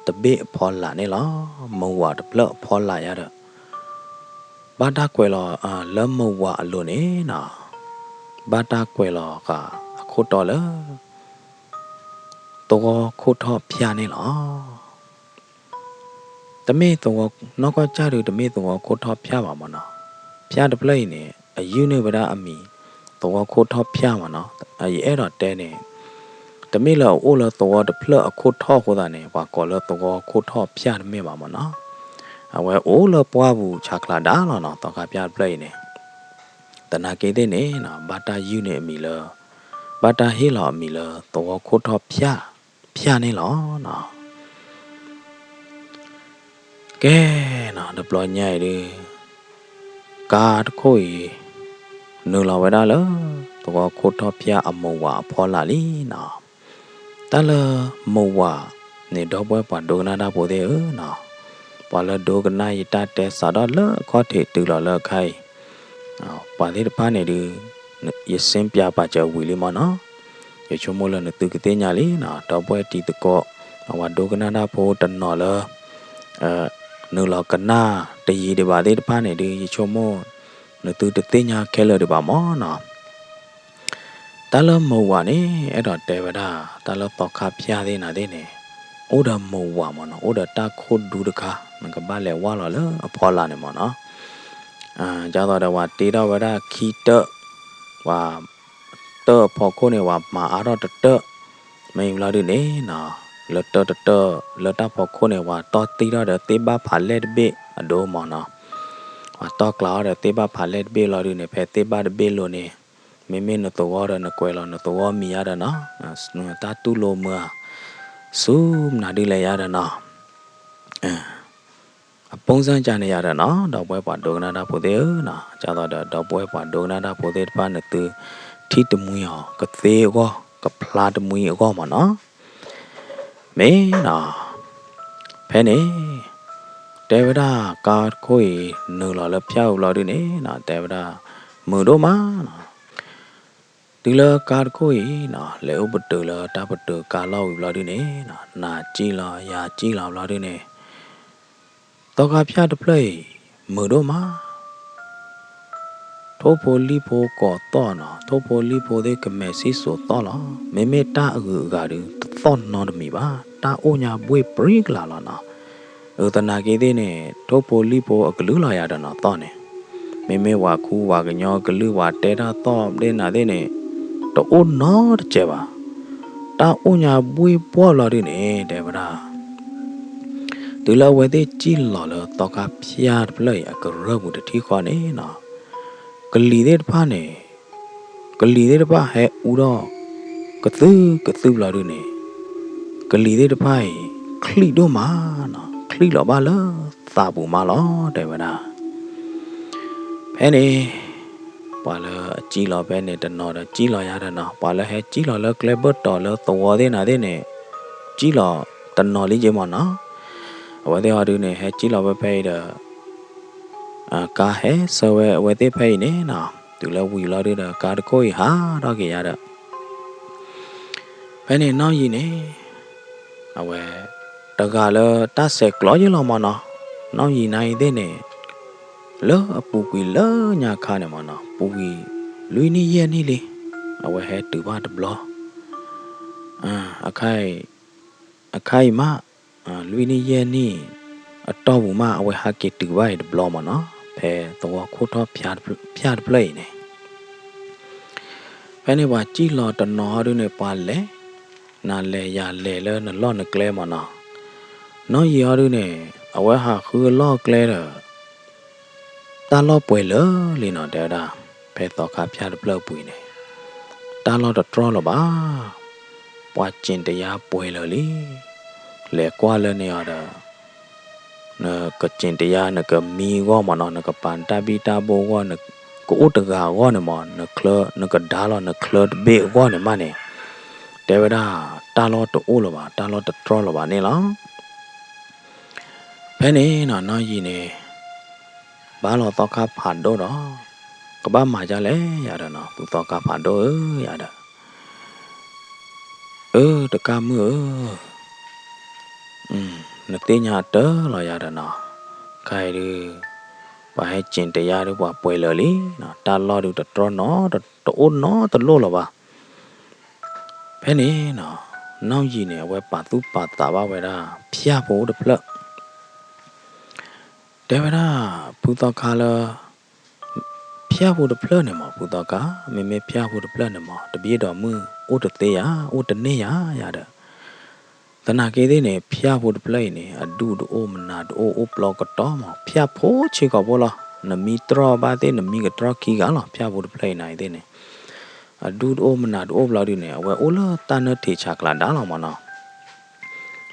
တဘ့ၣ်အဖီလာ်န့ၣ်လီၤ. မုၢ်ဝးတဖျၢၣ်အဖီလာ်ယါဒီး ဘၣ်တၢ်ကွဲးလီၤ လၢမုၢ်ဝးအလိၤန့ၣ်နီၤ, ဘၣ်တၢ်ကွဲးလီၤဃာ်အခိၣ်တီလၢ သဝီခိၣ်ထီၣ်ဖၠၣ်န့ၣ်လီၤ. တမ့ၢ်သဝီ, နီၢ်ကီၢ်ကၢ်ဒုး တမ့ၢ်သဝီခိၣ်ထီၣ်ဖၠၣ်ဘၣ်မးနီၤ, ဖၠၣ်တဖျၢၣ်အံၤန့ၣ် အယုၢ်န့ၢ်ဝဲဒၣ်အမံၤ သဝီခိၣ်ထီၣ်ဖၠၣ်မးနီၤ, ယအဲၣ်ဒိးတဲန့ၣ် တမ့ၢ်လၢအအိၣ်လၢသဝီတဖျၢၣ်အခိၣ်ထီၣ်အဃိသတးန့ၣ် ပှၤကိးလၢသဝီခိၣ်ထီၣ်ဖၠၣ်တမ့ၢ်ဘၣ်မးနီၤ, အဝဲအိၣ်လၢပှၢ်ပူၤဆးချးဒါလီၤနီၤ, သီခါဖၠၣ်တဖျၢၣ်အံၤန့ၣ် သနာ်က့သ့ၣ်န့ၣ်နီၤ ဘၣ်တၢ်ယုၢ်န့ၢ်အမံၤလၢ ဘၣ်တၢ်ဟ့ၣ်လီၤအမံၤလၢ သဝီခိၣ်ထီၣ်ဖၠၣ် ဖၠၣ်န့ၣ်လီၤနီၤ. ကဲနီၤ တဘျီညါအံၤဒုး ကါတခိၣ်အံၤ နုာ်လီၤဝဲဒၣ်လၢ သဝီခိၣ်ထီၣ်ဖၠၣ်အမိၢ်ဝၤအဖီလာ်လံနီၤ. တၢ်လၢမိၢ်ဝၤန့ၣ် ဒီပုၢ်ဝဲၢ်ပှၤဒိကနၣ်တၢ်ဖိသ့ၣ်ဧၢနီၤ, ပှၤလၢဒိကနၣ်ယတၢ်တဲစးထီၣ်လၢအခီၣ်ထံးတုၤလီၤလၢအခါအံၤ ပှၤသ့ၣ်တဖၣ်န့ၣ်ဒုး ယရှင်းပြပါ စၢၤဝံၤလံမ့ၢ်နီၤ, ယဆိကမိၣ်လၢနသုကသ့ၣ်ညါလံနီၤ, ဒီပုၢ်ဝဲၢ်တံၤသကိး ပှၤဒိကနၣ်တၢ်ဖိတနီၤလၢ နုာ်လီၤကနၣ်တယံၤဒံးဘၣ်သ့ၣ်တဖၣ်န့ၣ်ဒုး ယဆိကမိၣ် နသုတသ့ၣ်ညါခဲလၢာ်ဒံးဘၣ်မ့ၢ်နီၤ. တၢ်လၢမိၢ်ဝၤန့ၣ် အဲၣ်ဒိးတဲဝဲဒၣ် တၢ်လၢသီခါဖၠၣ်သ့ၣ်နၤသ့ၣ်န့ၣ် အိၣ်ဒီးမိၢ်ဝၤမ့ၢ်နီၤ, အိၣ်ဒီးတၢ်ခိၣ်ဒူတခါ နကဘၣ်လဲၤဝၢ်လီၤလၢအဖီလာ်န့ၣ်မ့ၢ်နီၤ. ဒ်သိးဒီးပှၤတ့ထီၣ်ဝဲဒၣ်ခံတၢၣ်, ပှၤ တၢၣ်အဖီခိၣ်န့ၣ် ပှၤမၤအါထီၣ်တတၢၣ်, မ့ၢ်ဘျီဒုန့ၣ်နီၤ, လၢတၢၣ်တတၢၣ် လၢတၢ်ဖီခိၣ်န့ၣ် ပှၤတီၢ်သံထီၣ်ဒီးသ့ၣ်ဘၣ်ဖးလဲၢ်တဘ့ၣ်အဒိမ့ၢ်နီၤ, ပှၤတီၢ်ကျးအီၤဒီးသ့ၣ်ဘၣ်ဖးလဲၢ်တဘ့ၣ်လီၤဒုန့ၣ် ဖဲသ့ၣ်ဘၣ်တဘ့ၣ်လိၤန့ၣ် မ့မ့ၢ်နသဝီဒီးနကွဲးလီၤနသဝီမံၤယါဒီးနီၤ, တၢ်တူၢ်လိာ်မုာ်ဧါ, ဆူမနုၤဒုလဲၣ်ယါဒီးနီၤ. အပိၢ်စၢ်ကန့ၣ်ယါဒီးနီၤ ဒီပုၢ်ဝဲၢ်ပှၤဒိကနၣ်တၢ်ဖိသ့ၣ်ဧၢနီၤ, ဒ်သိးဒီးဒီပုၢ်ဝဲၢ်ပှၤဒိကနၣ်တၢ်ဖိသ့ၣ်တဖၣ်န့ၣ် သုထံၣ်တမှံအီၤ ကသ့အဂီၢ် ကဖျါတမှံအဂီၢ်မ့ၢ်နီၤ. မ့ၢ်နီၤ, ဖဲန့ၣ် တဲဝဲဒၣ်ကါတခိၣ်အံၤ နုာ်လီၤလၢဖၠၣ်အူဘျီဒုန့ၣ်နီၤ တဲဝဲဒၣ် မုာ်ဒိၣ်မးနီၤ. တုၤလၢကါတခိၣ်အံၤနီၤ လဲၤအိၣ်ပတုာ်လၢတၢ်ပတုာ်ကါလီၢ်ဝံၤဘျီဒုန့ၣ်နီၤ နၤစံၣ်လီၤ ယၤစံၣ်လီၤဘျီဒုန့ၣ် သီခါဖၠၣ်တဖျၢၣ်အံၤ မုာ်ဒိၣ်မး ထိၣ်ဖိလံၣ်ဖိကိးသီၣ်နီၤ, ထိၣ်ဖိလံၣ်ဖိသ့ၣ်ကမဲာ်စံၣ်စိၤသီၣ်လီၤ. မ့မ့ၢ်တၢ်အဂုၤအဂၤဒုး တသီၣ်နီတမံၤဘၣ်, တၢ်အိၣ်ညါဘှ့ၣ်ပြံကလၤလီၤနီၤ. အသနာ်က့သ့ၣ်န့ၣ် ထိၣ်ဖိလံၣ်ဖိအကလုၢ်လီၤယါဒီးနီၤသီၣ်န့ၣ်, မ့မ့ၢ်ပှၤခူပှၤကညီကလုၢ် ပှၤတဲတၢ်သီၣ်ဒ့ၣ်နၤသ့ၣ်န့ၣ် တအိၣ်နီတစဲးဘၣ်. တၢ်အိၣ်ညါဘှ့ၣ်ဘှီၣ်လီၤဒုန့ၣ် တဲဝဲဒၣ် တုၤလၢအဝဲသ့ၣ်စံၣ်လီၤလၢသီခါဖၠၣ်တဖျၢၣ်အံၤ အကရၢၢ်ပူၤတထံၣ်ဃီန့ၣ်နီၤ, ကလံၤသ့ၣ်တဖၣ်န့ၣ်, ကလံၤသ့ၣ်တဖၣ်ဟဲအူထီၣ် ကသုကသုဘျီဒုန့ၣ်, ကလံၤသ့ၣ်တဖၣ်အံၤ ချံၣ်ဒိၣ်မးနီၤ, ချံၣ်လီၤဘၣ်လၢသးပူၤမးလီၤ တဲဝဲဒၣ်. ဖဲန့ၣ် ပှၤလၢအစံၣ်လီၤဖဲန့ၣ်တနီၤဒီး စံၣ်လီၤယါတနီၤ, ပှၤလၢဟဲစံၣ်လီၤလၢကျဲဘၢၣ်တီၤလၢသဝီသ့ၣ်နၤသ့ၣ်န့ၣ် စံၣ်လီၤတနီၤလံက့မ့ၢ်နီၤ. အဝဲသ့ၣ်ဟီဒုန့ၣ် ဟဲစံၣ်လီၤဖဲဖဲအံၤဒီး ကါဟဲဆၢဝဲအဝဲသ့ၣ်ဖဲအံၤန့ၣ်နီၤ, တုၤလၢဝံၤလီၤဒုဒီး ကါတခိၣ်အံၤဟးထီၣ်က့ၤယါဒီး ဖဲန့ၣ်နီၢ်ယံၤန့ၣ် အဝဲ တဂၤလၢတၢ်ဆဲးကျိးယ့ၢ်လီၤမ့ၢ်နီၤ, နီၢ်ယံၤနၤအံၤသ့ၣ်န့ၣ် လၢအပူၤကွံာ်လၢညါခါန့ၣ်မ့ၢ်နီၤ, ပူၤကွံာ် လွံၢ်နံၣ်ယဲၢ်နံၣ်လံ, အဝဲဟဲတုၤဘၣ်တဘျီ, အခါအံၤ အခါအံၤမး လွံၢ်နံၣ်ယဲၢ်နံၣ် အတီၢ်ပူၤမး အဝဲဟးက့ၤတုၤဘၣ်အံၤတဘျီမ့ၢ်နီၤ, ဖဲသဝီခိၣ်ထီၣ်ဖၠါတဖျၢၣ်အံၤန့ၣ်, ဖဲန့ၣ်ပှၤစံၣ်လီၤတနီၤဟီဒုန့ၣ် ပှၤလဲၤ နၤလဲၤယၤလဲၤလၢနလီၢ်နကျဲမ့ၢ်နီၤ, နီၢ်ယံၤဟီဒုန့ၣ် အဝဲဟးဃုအလီၢ်အကျဲဒီး တၢ်လီၢ်ပှဲၤလၢာ်လံနီၤ တဲဝဲဒၣ်, ဖဲသီခါဖၠါတဖျၢၣ်အပူၤအံၤန့ၣ် တၢ်လီၢ်တတြီလၢၤဘၣ်, ပှၤစ့ၣ်တယါပှဲၤလၢာ်လံ, လဲၤကွၢ်လၢန့ၣ်အီၤဒီး နကစ့ၣ်တယါ နကမံအဂီၢ်မ့ၢ်နီၤ, နကပာ်နတၢ်ဘံၣ်တၢ်ဘိအဂီၢ်, နကအိၣ်တဂၤအဂီၢ်န့ၣ်မ့ၢ် နချၢ နကဒါလီၤနချၢတဘ့ၣ်အဂီၢ်န့ၣ်မးန့ၣ်, တဲဝဲဒၣ် တၢ်လီၢ်တအိၣ်လၢၤဘၣ်, တၢ်လီၢ်တတြီလၢၤဘၣ်န့ၣ်လီၤ. ဖဲန့ၣ်နီၤ နီၢ်ယံၤန့ၣ် ဘါလီၤသီခါဖးဒိၣ်ဒီး ကဘၣ်မၤဒ်လဲၣ်ယၤဒီးနီၤ, ဖုသီခါဖးဒိၣ်ဧၢ ယၤဒီး အၢ တကၢ်မုၣ်ဧၢ, နသ့ၣ်ညါတၢ်လီၤယၤဒီးနီၤ, ခဲအံၤဒုး ပှၤဟဲစ့ၣ်တယါဒုး ပှၤပှဲၤလၢာ်လံ, တၢ်လီၢ်ဒုးတတြီနီတအိၣ်နီတလိၣ်လၢၤဘၣ်. ဖဲန့ၣ်နီၤ နီၢ်ယံၤန့ၣ် အဝဲပာ်သူၣ်ပာ်သးဘၣ်ဝဲဒၣ် ဖၠၣ်ဖိတဖျၢၣ် တဲဝဲဒၣ် ဖုသီခါလၢ ဖၠၣ်ဖိတဖျၢၣ်န့ၣ်မ့ၢ် ဖုသီခါ, မ့မ့ၢ်ဖၠၣ်ဖိတဖျၢၣ်န့ၣ်မ့ၢ် တဘ့ၣ်ဒီးမုၢ်အိၣ်တသ့ယၤ အိၣ်တန့ၢ်ယၤယၤဒီး, သနာ်က့သ့ၣ်န့ၣ် ဖၠၣ်ဖိတဖျၢၣ်အံၤန့ၣ် အဒူၣ်တအိၣ် မနၤတအိၣ် အိၣ်ပျီကတီၢ်မ့ၢ် ဖၠၣ်ဖိဆ့ကီးဖိလီၤ. နမံတြီၢ်ဘၣ်သ့ၣ် နမံကတြီၢ်ခံဂၤလီၤ ဖၠၣ်ဖိတဖျၢၣ်အံၤန့ၣ်သ့ၣ်န့ၣ်, အဒူၣ်တအိၣ်မနၤတအိၣ်ဘျီဒုန့ၣ် အဝဲအိၣ်လၢတၢ်နၢထံးဆးကျးဒါလီၤမၢ်နီၤ.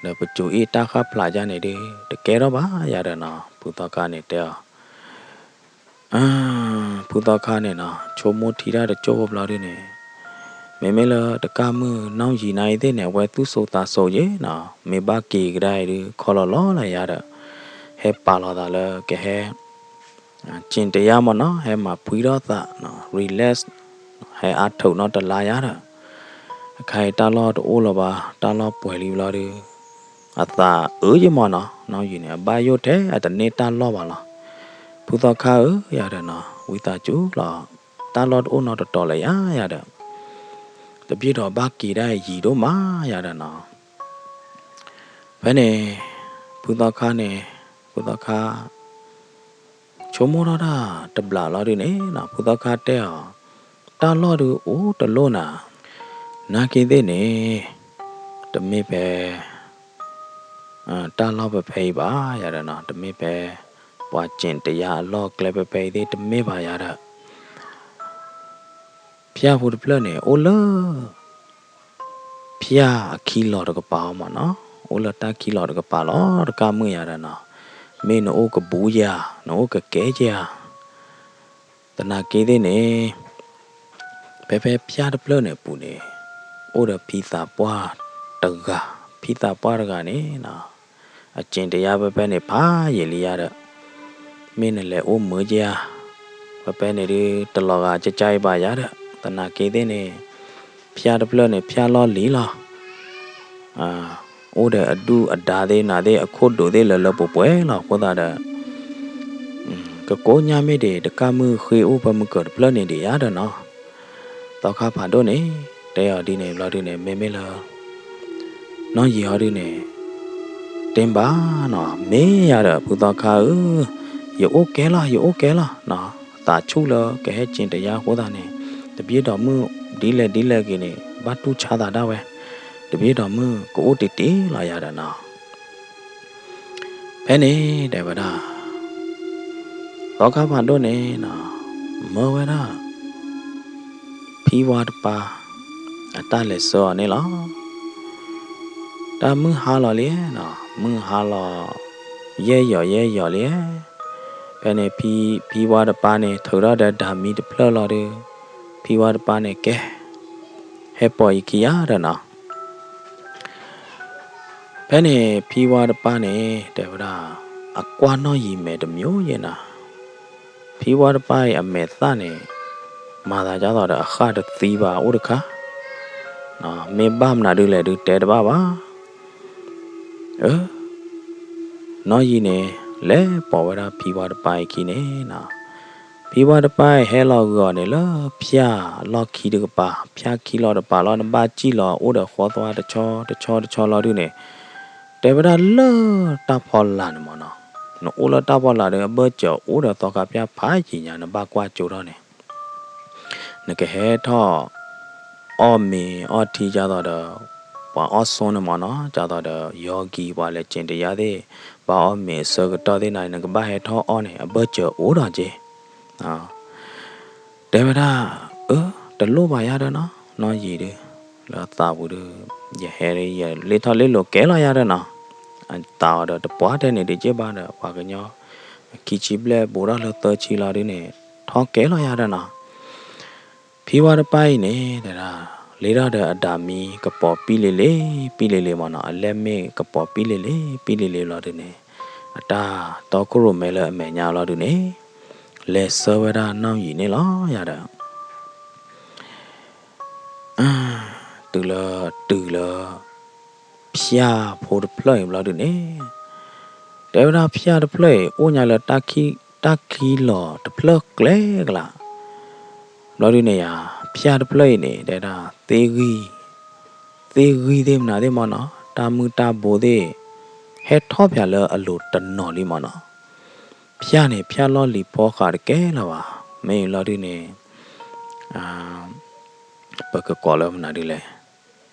ဒီးပစိၤအ့ၣ်တၢ်ဃၣ်ဖျးယါန့ၣ်ဒု တကဲထီၣ်ဘၣ်ယၤဒီးနီၤ ဖုသီခါန့ၣ်တဲအီၤ ဖုသီခါန့ၣ်နီၤ ဆိကမိၣ်ထံတၢ်တကၠိၢ်ဖိဘျီဒုန့ၣ်, မ့မ့ၢ်လၢတကၢ်မုၢ်နီၢ်ယံၤနၤအံၤသ့ၣ်န့ၣ် အဝဲသူၣ်စိသးစိယဲနီၤ မ့ၢ်ဘၣ်က့ၤကဒါအံၤဒု ခီလီၤလီၤလၢယၤဒီး ဟဲပာ်လီၤသးလၢကဟဲ ကၠ့ၣ်တယါမၢ်နီၤ ဟဲမၤဖှံထီၣ်သး relax ဟဲအါထုးနီတလါယါဒီး အခါအံၤတၢ်လီၢ်တအိၣ်လၢၤဘၣ် တၢ်လီၢ်ပှဲၤလံဘျီဒု အသးအုးယဲမၢ်နီၤ နီၢ်ယံၤန့ၣ် အဘၣ်ယိၣ်ထဲအတန့ၢ်တၢ်လီၢ်ဘၣ်လီၤ. ဖုသီခါဧၢ ယၤဒီးနီၤ ဝံသးစူၤလီၤ တၢ်လီၢ်တအိၣ်နီတတီၤလၢၤယၤယၤဒီး တဘျ့ဒီးဘၣ်က့ၤဒၣ်ယံၤဒိၣ်မးယၤဒီးနီၤ. ဖဲန့ၣ် ဖုသီခါန့ၣ် ဖုသီခါ ဆိကမိၣ်ထီၣ်တၢ်တဘျးလီၤဒုန့ၣ်နီၤ ဖုသီခါတဲအီၤ, တၢ်လီၢ်ဒုအိၣ်တလိၣ်နၤ, နာ်က့သ့ၣ်န့ၣ် တမ့ၢ်ဖဲ တၢ်လီၢ်ဖဲဖဲအံၤဘၣ်ယၤဒီးနီၤ တမ့ၢ်ဖဲ ပှၤကၠ့ၣ်တယါအလီၢ်ကျဲဖဲဖဲအံၤသ့ၣ်တမ့ၢ်ဘၣ်ယၤဒီး ဖၠၣ်ဖိတဖျၢၣ်န့ၣ် အိၣ်လၢ ဖၠၣ်အခံလီၤတကပၤအီၤမၢ်နီၤ, အိၣ်လၢတၢ်ခံလီၤတကပၤလီၤ တကၢ်မုၢ်ယၤဒီးနီၤ, မ့ၢ်နအိၣ်ကဘူးယၤ နအိၣ်ကကဲယၤ, သနာ်က့သ့ၣ်န့ၣ် ဖဲဖဲဖၠၣ်တဖျၢၣ်န့ၣ်အပူၤန့ၣ် အိၣ်ဒီးဖံသးပှၢ်တဂၤ, ဖံသးပှၢ်တဂၤန့ၣ်နီၤ အကၠ့ၣ်တယါဖဲဖဲန့ၣ် ဖးယံာ်လံယၤဒီး မ့ၢ်နလဲၤအိၣ်မုာ်က့ၤဧါ, ဖဲဖဲန့ၣ်ဒု တလီၤဂာ်ကၠၢ်ကၠၢ်အံၤဘၣ်ယၤဒီး သနာ်က့သ့ၣ်န့ၣ် ဖၠၣ်တဖျၢၣ်န့ၣ် ဖၠၣ်လီၢ်လံၤလီၤ. အိၣ်ဒီးအဒူၣ်အဒါသ့ၣ်နၤသ့ၣ် အခိၣ်ဒိးသ့ၣ်လၢလၢပှဲၤပှဲၤလီၤ အဃိသတးဒီး ကကိးညါမ့ၢ်ဒံး တကၢ်မုၢ်ဃ့အိၣ်ဖဲမုၢ်ကၢၤတဖျၢၣ်န့ၣ်ဒံးယၤဒီးနီၤ, သီခါဖးဒိၣ်န့ၣ် တဲအီၤဒ်န့ၣ်ဘျီဒုန့ၣ် မ့မ့ၢ်လၢ နီၢ်ယံၤအီၤဒုန့ၣ် တ့ဘၣ်နီၤ မ့ၢ်ယၤဒီး ဖုသီခါဧၢ, ယအိၣ်ကဲလီၤ ယအိၣ်ကဲလီၤနီၤ, သးဆူၣ်လၢကဟဲကၠ့ၣ်တယါအဃိသတးန့ၣ် တဘျ့ဒိးမုၢ်ဒ်လဲၣ်ဒ်လဲၣ်ဂ့ၤန့ၣ် ဘၣ်တူၢ်ဆါသးဒၣ်ဝဲ, တဘျ့ဒိးမုၢ်ကအိၣ်တ့ၢ်တ့ၢ်လီၤယၤဒီးနီၤ. ဖဲန့ၣ်တဲဝဲဒၣ် သီခါဖးဒိၣ်န့ၣ်နီၤ မၢဝဲဒၣ် ဖံဝါတပၤ အတၢ်လဲၤဆှၢအီၤန့ၣ်လီၤ. တၢ်မုၢ်ဟါလီၤလံနီၤ, မုၢ်ဟါလီၤ ယဲၢ်ယီၤယဲၢ်ယီၤလံ. ဖဲန့ၣ် ဖံဝါတပၤန့ၣ် ထုးထီၣ်ဒီးဒၣ်မံတဖျၢၣ်လီၤဒီး ဖံဝါတပၤန့ၣ်ကဲ ဟဲပိာ်အံၤခံယၤဒီးနီၤ. ဖဲန့ၣ် ဖံဝါတပၤန့ၣ် တဲဝဲဒၣ် အကွၢ်နီၢ်ယံၤမဲာ်တမံၤယဲနီၤ, ဖံဝါတပၤအံၤအမဲာ်သၣ်န့ၣ် မၤသးဒ်သိးဒီးအဃၣ်တသံဘၣ်အိၣ်တခါ, မ့ၢ်ဘၣ်မနုၤဒုလဲၣ်ဒုတဲတဘၣ်ဘၣ်. အၢ နီၢ်ယံၤန့ၣ် လဲၤပိာ်ဝဲဒၣ်ဖံဝါတပၤအံၤခံန့ၣ်နီၤ, ဖံဝါတပၤအံၤဟဲလီၤဂုာ်အီၤန့ၣ်လၢဖၠၣ်လီၢ်ခံတကပၤ, ဖၠၣ်ခံလီၤတကပၤလီၤ, နဘၣ်စံၣ်လီၤအိၣ်ဒီးဃီသွါတဆီတဆီတဆီလီၤဒုန့ၣ်, တဲဝဲဒၣ်လၢတၢ်ဖီလာ်န့ၣ်မၢ်နီၤ, နအိၣ်လၢတၢ်ဖီလာ်ဒီး အဘၢၣ်စၢၤအိၣ်ဒီးသီခါဖၠၣ်ဖးယံာ်ညါ နဘၣ်ကွၢ်ကၠိထီၣ်န့ၣ် နကဟဲထီၣ်အီၣ်မ့ၤအီထံ ဒ်သိးဒီး ပှၤအီၣ်ဆိန့ၣ်မၢ်နီၤ, ဒ်သိးဒီးယီၤကံၤ ပှၤလဲၤကၠ့ၣ်တယါသ့ၣ် ဘၣ်အီၣ်မ့ၤအဆၢကတီၢ်သ့ၣ်နၤ နကဘၣ်ဟဲထီၣ်အီၣ်န့ၣ် အဘၢၣ်စၢၤအိၣ်ဒီးက့ၤ. တဲဝဲဒၣ် အၢ တလိၣ်ဘၣ်ယၤဒီးနီၤ နီၢ်ယံၤဒု လၢသးပူၤဒု ယဟဲဒု ယလ့ထီၣ်လ့လိာ်ကဲလီၤယၤဒီးနီၤ, အသးအီၤဒီးတပှၢ်ထဲန့ၣ်ဒုက့ၢ်ဘၣ်ဒီး ပှၤကညီ ခံဆံဘျဲၣ်ဘူးထီၣ်လၢသၢဆံလီၤဒုန့ၣ် ထီၣ်ကဲလီၤယၤဒီးနီၤ. ဖံဝါတပၤအံၤန့ၣ် တဲဒၣ် လ့ထီၣ်ဒီးအဒၣ်မံကပီၤပံလ့ၤလ့ၤ ပံလ့ၤလ့ၤမၢ်နီၤ, အလဲၢ်မ့ၢ်ကပီၤပံလ့ၤလ့ၤ ပံလ့ၤလ့ၤလီၤဒုန့ၣ် အတၢ်တီခိၣ်ရိၣ်မဲလၢအမဲာ်ညါလီၤဒုန့ၣ် လဲၤဆှၢဝဲဒၣ်နီၢ်ယံၤန့ၣ်လီၤယၤဒီး တုၤလၢတုၤလၢ ဖၠၣ်ဖိတဖျၢၣ်အံၤဘျီဒုန့ၣ် တဲဝဲဒၣ်ဖၠၣ်တဖျၢၣ်အံၤ အိၣ်ညါလၢ တၢ်ခံလီၤတဖျၢၣ်ကျဲကလး ဘျီဒုန့ၣ်ယၤ ဖၠၣ်တဖျၢၣ်အံၤန့ၣ် တဲဒၣ် သ့ၣ်ဂံၢ်သ့ၣ်မနုၤသ့ၣ်မၢ်နီၤ တၢ်မုၢ်တၢ်ဘိသ့ၣ် ဟဲထီၣ်ဖၠးလၢအလိၤတနီၤလံမၢ်နီၤ. ဖၠၣ်န့ၣ် ဖၠၣ်လီၢ်လံၤဖီဃးတကဲလၢၤဘၣ်. မ့ၢ်အံၤလီၤဒုန့ၣ် ပကကိးလၢမနုၤဒ်လဲၣ်.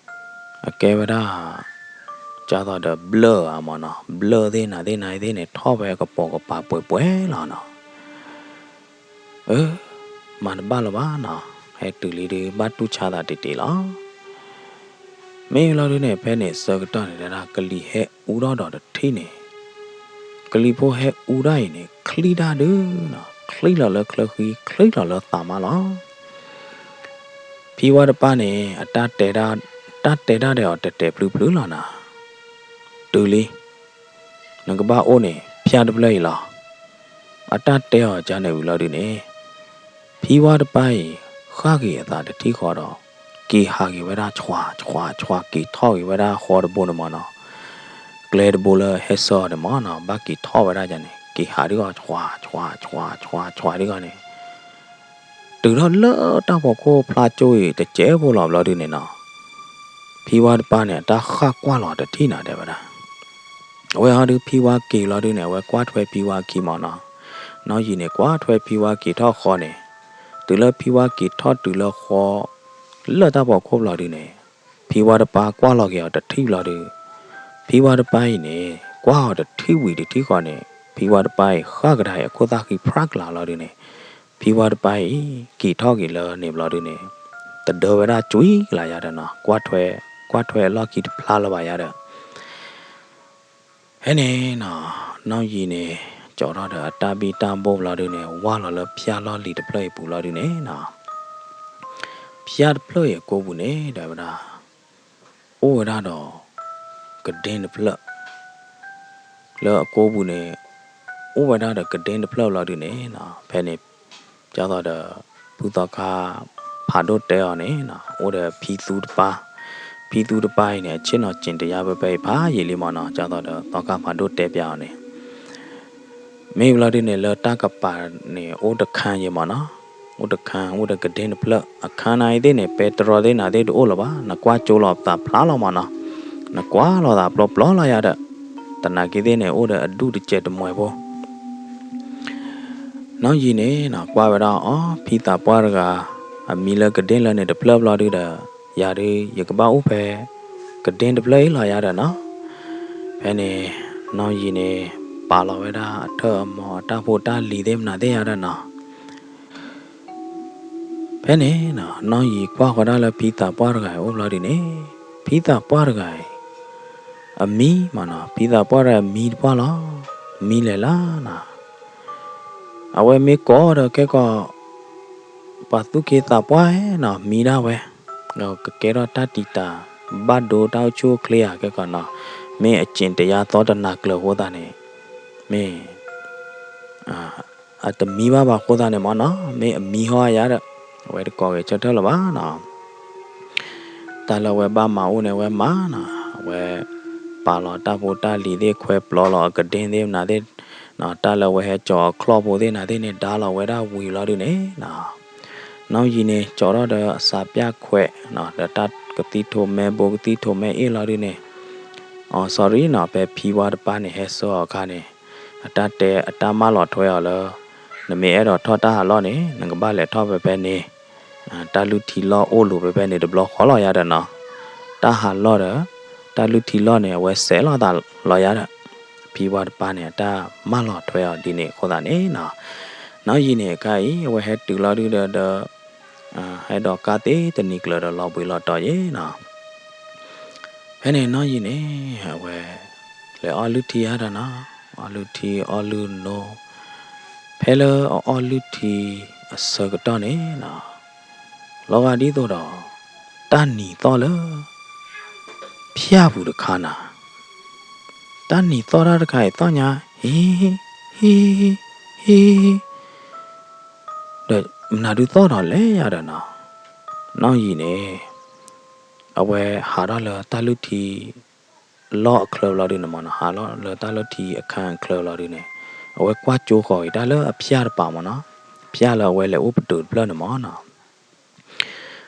အကဲဝဲဒၣ် ဒ်သိးဒီးဘျၢၣ်ဧါမၢ်နီၤ, ဘျၢၣ်သ့ၣ်နၤသ့ၣ်နၤသ့ၣ်န့ၣ် ထီၣ်ဖဲကပိာ်ကပၤပှဲၤပှဲၤလီၤနီၤ. အၢ မၤတဘၣ်လၢၤဘၣ်နီၤ, ဟဲတုၤလံဒုးဘၣ်တူၢ်ဆါသးတ့ၢ်တ့ၢ်လီၤ. မ့ၢ်လီၤဒုးန့ၣ် ဖဲန့ၣ်ဆၢကတီၢ်န့ၣ် တဲဒၣ်ကလံၤဟဲအူထီၣ်ဒီးတထံၣ်န့ၣ်, ကလံၤဖိဟဲအူဒၣ်အံၤန့ၣ် ချံဒၣ်ဒုးနီၤ, ချံလီၤလၢချၢဃံ ချံလီၤလၢသးမးလီၤ. ဖံဝါတပၢ်န့ၣ် အတၢ်တဲဒၣ်, တၢ်တဲဒၣ်ဒီးအီၤတဲာ်တဲာ်ဖျုးဖျုးလီၤနီၤ, တုၤလံ နကဘၣ်အိၣ်န့ၣ် ဖၠၣ်တဖျၢၣ်အံၤလီၤ. အတၢ်တဲအီၤကန့ၣ်ဝံၤလီၤဒုးန့ၣ်, ဖံဝါတပၢ်အံၤ ဃၣ်က့ၤအသးတထံၣ်ဃီဒီး က့ၤဟးက့ၤဝဲဒၣ် ဆွး ဆွး ဆွး က့ၤထီၣ်က့ၤဝဲဒၣ်ဃီတဘိန့ၣ်မးနီၤ, ကျဲတဘိလၢဟဲဆှၢအီၤန့ၣ်မးနီၤ, ဘၣ်က့ၤထီၣ်ဝဲဒၣ်န့ၣ် က့ၤဟးဒုးအီၤ ဆွး ဆွး ဆွး ဆွး ဆွး ဒုးအီၤန့ၣ် တုၤထီၣ်လၢတၢ်ဖီခိၣ်ဖျါကၠိအံၤတစဲးဖိလီၤဘျီဒုးန့ၣ်နီၤ, ဖံဝါတပၢ်န့ၣ် အတၢ်ဃၣ်ကွၢ်လီၤတထံၣ်နၤတဲဝဲဒၣ်. အဝဲဟီဒုးဖံဝါက့ၤလီၤဒုးန့ၣ် အဝဲကွၢ်ထွဲဖံဝါခံမးနီၤ. နီၢ်ယံၤန့ၣ် ကွၢ်ထွဲဖံဝါက့ၤထီၣ်ဃီန့ၣ်, တုၤလၢဖံဝါက့ၤထီၣ်တုၤလၢဃီ လၢတၢ်ဖီခိၣ်ဘျီဒုးန့ၣ်, ဖံဝါတပၢ်ကွၢ်လီၤက့ၤအီၤတထံၣ်ဘျီဒုး, ဖံဝါတပၢ်အံၤန့ၣ် ကွၢ်အီၤတထံၣ်ဝံၤတထံၣ်ဃီန့ၣ်, ဖံဝါတပၢ်အံၤ ဃၣ်ကဒါအံၤအခိၣ်သၣ်ဃံဖြါကလၤလီၤဒုးန့ၣ်, ဖံဝါတပၢ်အံၤ က့ၤထီၣ်က့ၤလၢန့ၣ်ဘျီဒုးန့ၣ်, တဒၢဝဲဒၣ်ကွံကလၤယါဒီးနီၤ, ကွၢ်ထွဲ, ကွၢ်ထွဲအလီၢ်ခံတဖျါလၢၤဘၣ်ယါဒီး ဖဲန့ၣ်နီၤ, နီၢ်ယံၤန့ၣ် ကၠီထီၣ်ဒီးအတၢ်ဘံၣ်တၢ်ဘိၣ်ဘျီဒုးန့ၣ် ဝၢ်လီၤလၢဖၠၣ်လီၢ်လံၤတဖျၢၣ်အံၤပူၤဘျီဒုးန့ၣ်နီၤ, ဖၠၣ်တဖျၢၣ်အံၤအကိပူၤန့ၣ် တဲဝဲဒၣ် အိၣ်ဝဲဒၣ်ဒီး ကဒ့တဖျၢၣ် လၢအကိပူၤန့ၣ် အိၣ်ဝဲဒၣ်ဒီးကဒ့တဖျၢၣ်ဘျီဒုးန့ၣ်နီၤ, ဖဲန့ၣ် ကၠီသိးဒီး ဖုသီခါ ဖးဒိၣ်တဲအီၤန့ၣ်နီၤ, အိၣ်ဒီးဖံသူတပၢ်, ဖံသူတပၢ်အံၤန့ၣ် အဆ့ၣ်နီၤစ့ၣ်တယါဖဲဖဲအံၤဖးယံာ်လံမးနီၤ, ကၠီသိးဒီးသီခါဖးဒိၣ်တဲပျးအီၤန့ၣ် မ့ၢ်ဘျီဒုးန့ၣ် လၢတၢ်ကပၤန့ၣ် အိၣ်တခါယံာ်မးနီၤ, အိၣ်တခါ အိၣ်ဒီးကဒ့တဖျၢၣ်, အခါနၤအံၤသ့ၣ်န့ၣ် ပဲတြီသ့ၣ်နၤသ့ၣ်တအိၣ်လၢၤဘၣ်, နကွၢ်ကၠိလီၤပသးဖျါလီၤမးနီၤ, နကွၢ်လီၤသးပျီပျီလီၤယါဒီး, သနာ်က့သ့ၣ်န့ၣ် အိၣ်ဒီးအဒူၣ်တစဲးတမှဲၤဖိ နီၢ်ယံၤန့ၣ်နီၤ ကွၢ်ဝဲဒၣ်အီၤ ဖံသးပှၢ်တဂၤ အမံလၢကဒ့လၢန့ၣ်တဖျၢၣ်ဘျီဒုးဒီး ယၤဒုး ယကဘၣ်အိၣ်ဖဲ ကဒ့တဖျၢၣ်အံၤလီၤယါဒီးနီၤ, ဖဲန့ၣ် နီၢ်ယံၤန့ၣ် ပာ်လီၤဝဲဒၣ်အထၢၣ်အမီၤအတၢ်ဖိတၢ်လံၤသ့ၣ်မနုၤသ့ၣ်ယါဒီးနီၤ, ဖဲန့ၣ်နီၤ နီၢ်ယံၤကွၢ်ဃီၤဒၣ်လၢဖံသးပှၢ်တဂၤအံၤအိၣ်ဘျီဒုးန့ၣ် ဖံသးပှၢ်တဂၤအံၤ အမံမးနီၤ ဖံသးပှၢ်တဂၤအံၤမံတပှၢ်လီၤ, မံလဲၤလၢနီၤ, အဝဲမ့ၢ်ကိးဒီးကဲကီး ပှၤသူၣ်က့သးပှၢ်နီၤ မံဒၣ်ဝဲ, ကကဲထီၣ်တၢ်တံာ်တာ် ဘၣ်ဒိတၢ်အိၣ်ဆူၣ်အိၣ်ချ့ဧါကဲကီးနီၤ, မ့ၢ်အစ့ၣ်တယါသီတနၤကျၢၤအဃိသတးန့ၣ် မ့ၢ် အတမံဘၣ်ဘၣ်အဃိသတးန့ၣ်မးနီၤ မ့ၢ်အမံဟီယါဒီး အဝဲတကိးဂဲၤဆၢထၢၣ်လၢၤဘၣ်နီၤ, တၢ်လၢအဝဲဘၣ်မၤအိၣ်န့ၣ် အဝဲမၤနီၤ အဝဲ ပာ်လီၤတၢ်ဖိတၢ်လံၤသ့ၣ်ခွဲပျီလီၤအကဒ့သ့ၣ်မနုၤသ့ၣ်နီၤ တၢ်လၢအဝဲဟဲကၠီၤအချီၣ်ဖိသ့ၣ်နၤသ့ၣ်န့ၣ် ဒါလီၤဝဲဒၣ်ဝံၤလီၤဒုးန့ၣ်နီၤ နီၢ်ယံၤန့ၣ် ကၠီၤထီၣ်ဒီးအစးပၠၣ်ခွဲးနီၤ ဒီးတၢ်ကသံၣ်ထိးမဲဘိကသံၣ်ထိးမဲအ့ၣ်လီၤဒုးန့ၣ်, အီ sorry နီၤ ဖဲဖံဝါတပၢ်န့ၣ် ဟဲဆှၢအီၤအခါန့ၣ် အတၢ်တဲအတၢ်မၢလီၤထွဲအီၤလၢ နမ့ၢ်အဲၣ်ဒိးထီၣ်တၢ်ဟးလီၢ်န့ၣ် နကဘၣ်လဲၤထီၣ်ဖဲဖဲန့ၣ် တၢ်လုၢ်ထံလီၢ်အိၣ်လူၤဖဲဖဲန့ၣ်တဘျီဃီလီၤယါဒီးနီၤ, တၢ်ဟးလီၢ်ဒီး တၢ်လုၢ်ထံလီၢ်န့ၣ် အဝဲစဲးလီၤသးလီၤယါဒီး ဖံဝါတပၢ်န့ၣ် အတၢ်မၢလီၤထွဲအီၤဒ်န့ၣ်အဃိသတးန့ၣ်နီၤ, နီၢ်ယံၤန့ၣ်အခါအံၤ အဝဲဟဲတုၤလီၤဒုးဒီး ဒီး ဟဲဒိးကါသ့တနံၤကျၢၤဒီးလီၤဘှံးလီၤတီၤယဲနီၤ, ဖဲန့ၣ်နီၢ်ယံၤန့ၣ် အဝဲ လဲၤအီၣ်လုၢ်ထံယါဒီးနီၤ, အီၣ်လုၢ်ထံအီၣ်လုၢ်နိ, ဖဲလၢအအီၣ်လုၢ်ထံအဆၢကတီၢ်န့ၣ်နီၤ, လီၤဂာ်ဒ်သိးဒီး တၢ်နံၤသီၣ်လၢ ဖၠၣ်ပူၤတခါနၤ, တၢ်နံၤသီၣ်တၢ်တခါအံၤသီၣ်ညါ ဟံ ဟံ ဟံ ဒီးမနုၤဒုးသီၣ်ဒီးလဲၣ်ယါဒီးနီၤ, နီၢ်ယံၤန့ၣ် အဝဲဟးထီၣ်လၢတၢ်လုၢ်ထံ လီၢ်အချၢလီၤဒုးန့ၣ်မးနီၤ, ဟးထီၣ်လၢတၢ်လုၢ်ထံအခါအချၢလီၤဒုးန့ၣ်, အဝဲကွၢ်ကၠိဃီၤအံၤတၢ်လၢအဖၠၣ်တပၤမးနီၤ, ဖၠၣ်လၢအဝဲလဲၤအိၣ်ပတုာ်တဖျၢၣ်န့ၣ်မးနီၤ,